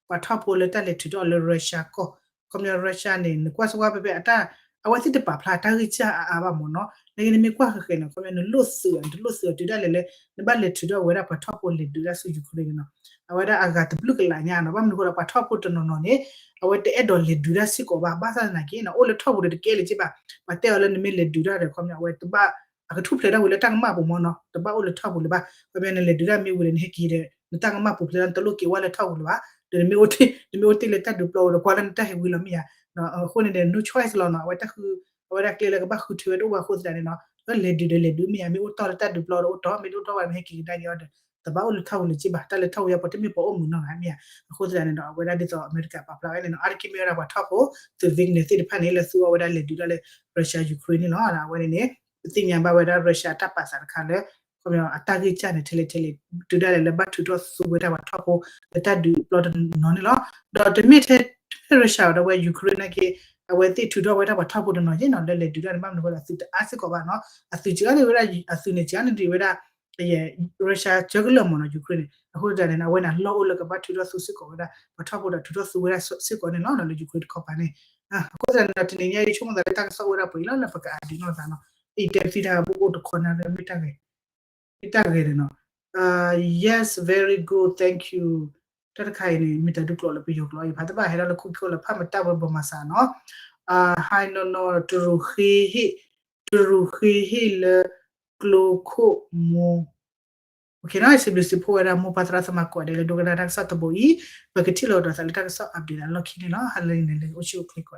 ပှၤထီၣ်ဖိလၢတၢ်လဲၤထုးထီၣ်အီၤလၢ Russia ကီၢ် ခီပညီ Russia န့ၣ် နကွၢ်စ့ၢ်ကီးဖဲဖဲအတၢ် အဝဲသ့ၣ်တပာ်ဖျါတၢ်ဂံၢ်စၢ်အါအါဘၣ်မ့ၢ်နီၤ နာ်က့နမ့ၢ်ကွၢ်ဃဲၤဃဲၤန့ၣ် ခီပညီနလိၣ်သုးအီၤ နတလိၣ်သုးအီၤတုၤဒၣ်လဲာ်လၢ နဘၣ်လဲၤထုးထီၣ်ဝဲဒၣ်ပှၤထီၣ်ဖိလဲၤဒုးတၢ်ဆူ Ukraine န့ၣ်နီၤ အဝဲဒၣ်အဂၤတဘျုးကလးညါနီၤ ဘၣ်မနုၤအဃိဒီးပှၤထီၣ်ဖိတနီၤနီၤန့ၣ် အဝဲတအဲၣ်ဒိးလဲၤဒုးတၢ်စ့ၢ်ကီးဘၣ် ဘၣ်ဆၣ်သနာ်က့နီၤ အိၣ်လၢထီၣ်ပူၤဒီးတကဲလၢၤက့ဘၣ် ပှၤတဲအီၤလၢနမ့ၢ်လဲၤဒုးတၢ်ဒီး ခီပညီ အဝဲတဘၣ် အကထူၣ်ဖျဲးတၢ်ဝံၤလၢတၢ်ကမၣ်ပူၤမ့ၢ်နီၤ တဘၣ်အိၣ်လၢထီၣ်ပူၤလၢၤဘၣ် ခီပညီနလဲၤဒုးတၢ်မ့ၢ်ဝံၤဒီးနဟဲက့ၤဒီး နတၢ်ကမၣ်ပူၤဖျဲးလၢနတလိၣ်က့ၤဝဲလၢထီၣ်ပူၤလၢၤဘၣ် ဒီးနမ့ၢ်အိၣ်တ့ၢ် နမ့ၢ်အိၣ်တ့ၢ်လၢတၢ်ဒုးပျီအီၤဒီးကွၢ်လၢနတၢ်ဟဲဝံၤလီၤမ့ၢ်ဧါ အဃိန့ၣ်ဒီး no choice လီၤနီၤ အဝဲတၢ်ဃု အဝဲဒၣ်ကျဲလၢကဘၣ်ဃုထၢဝဲတအိၣ်ဘၣ်အဃိသတးန့ၣ်နီၤ လၢလဲၤဒုးဒီးလဲၤဒုးမ့ၢ်ဧါ မ့ၢ်အိၣ်တီၢ်လၢတၢ်ဒုးပျီဒီးအိၣ်တီၢ် မ့ၢ်တအိၣ်တီၢ်ဘၣ်မ့ၢ်ဟဲက့ၤကဒါက့ၤအီၤဒီး တဘၣ်အိၣ်လၢထီၣ်ပူၤလၢၤက့ဘၣ် တၢ်လၢထီၣ်ပူၤယါပှၤတမ့ၢ်ပှၤအိၣ်မုာ်နီတဂၤမ့ၢ်ဧါ အဃိသတးန့ၣ်ဒီး အဝဲဒၣ်ဒ်သိးအမဲရကၤပာ်ဖျါဝဲန့ၣ်နီၤ အါတက့ၢ်မ့ၢ်ဝဲဒၣ်ပှၤထီၣ်ဖိ သုး Wagner သ့ၣ်တဖၣ်န့ၣ် လၢသူအီၤဝဲဒၣ်လဲၤဒုးတၢ်လၢ Russia Ukraine န့ၣ်လီၤ အဝဲန့ၣ်န့ၣ် ပသ့ၣ်ညါဘၣ်ဝဲဒၣ် Russia အတၢ်ပာ်သးတခါလၢ ခီပညီအတၢ်ဂံၢ်စၢ်န့ၣ် ထဲလဲၣ်ထဲလဲၣ် တုၤဒၣ်လဲာ်လၢဘၣ်ထုးထီၣ်သူဝဲဒၣ်ပှၤထီၣ်ဖိ လၢတၢ်ဒုးပျီတနီၤန့ၣ်လီၤ ဒီးတမ့ၢ်ထဲ Russia ဒီးဝဲ Ukraine နာ်က့ အဝဲသ့ၣ်ထုးထီၣ်ဝဲဒၣ်ပှၤထီၣ်ဖိတနီၤက့နီၤ လၢလဲၤဒုးတၢ်န့ၣ် ဘၣ်မနုၤအဃိဒီးအသုးတအါစ့ၢ်ကီးဘၣ်နီၤ အသုးစှၤန့ၢ်ဝဲဒၣ် အသုးန့ၣ်စှၤန့ၢ်ဒံးဝဲဒၣ် Russia စှၤကလၢာ်မ့ၢ်နီၤ Ukraine န့ၣ် အဃိသတးန့ၣ် အဝဲန့ၣ်အလီၢ်အိၣ်လၢကဘၣ်ထုးထီၣ်သူစ့ၢ်ကီးဝဲဒၣ် ပှၤထီၣ်ဖိဒီးထုးထီၣ်သူဝဲဒၣ်စ့ၢ်ကီးန့ၣ်လီၤ လၢ Ukraine တခီပၤန့ၣ် အဃိသတးန့ၣ်ဒီး တနံၤညါအံၤ ဆိကမိၣ်သးလၢတၢ်ကစီၣ်အိၣ်ဝဲဒၣ်ပှဲၤလီၤလၢပကအးဒုးနီၢ်သးနီၤ အံၤတဲပသံတၢ်ဘိအိၣ်တခီနၤလၢမ့ၢ်တၢ်ဂ့ၤ မ့ၢ်တၢ်ဂ့ၤဒီးနီၤ Yes, very good, thank you. တၢ်တခါအံၤန့ၣ် မ့ၢ်တၢ်ဒုးကျိာ်လၢပယီၤကျိာ်အံၤ ဖးတဘၣ်ဟဲဒၣ်လၢခိၣ်ခိၣ်လၢဖးမတၢ်ဝဲဘီမၤစးနီၤ ဟါနီၤနီၤ တရူးဃ့ဟ့ၣ် တရူးဃ့ဟ့ၣ်လၢ ကျိခိၣ်မိ စံးဘျုး စံးဖှိၣ်ဝဲဒၣ်မိၢ်ပၢ်သရၣ်သမါကိးဂၤဒဲးလၢဒိကနၣ်တၢ်ကစီၣ်တဘိအံၤ ပကထံၣ်လိာ်ကဒီးသးလၢတၢ်ကစီၣ် update အလီၢ်ခံန့ၣ်လီၤ ဟါလၢအဂ့ၤ အိၣ်ဆူၣ်အိၣ်ချ့ကိး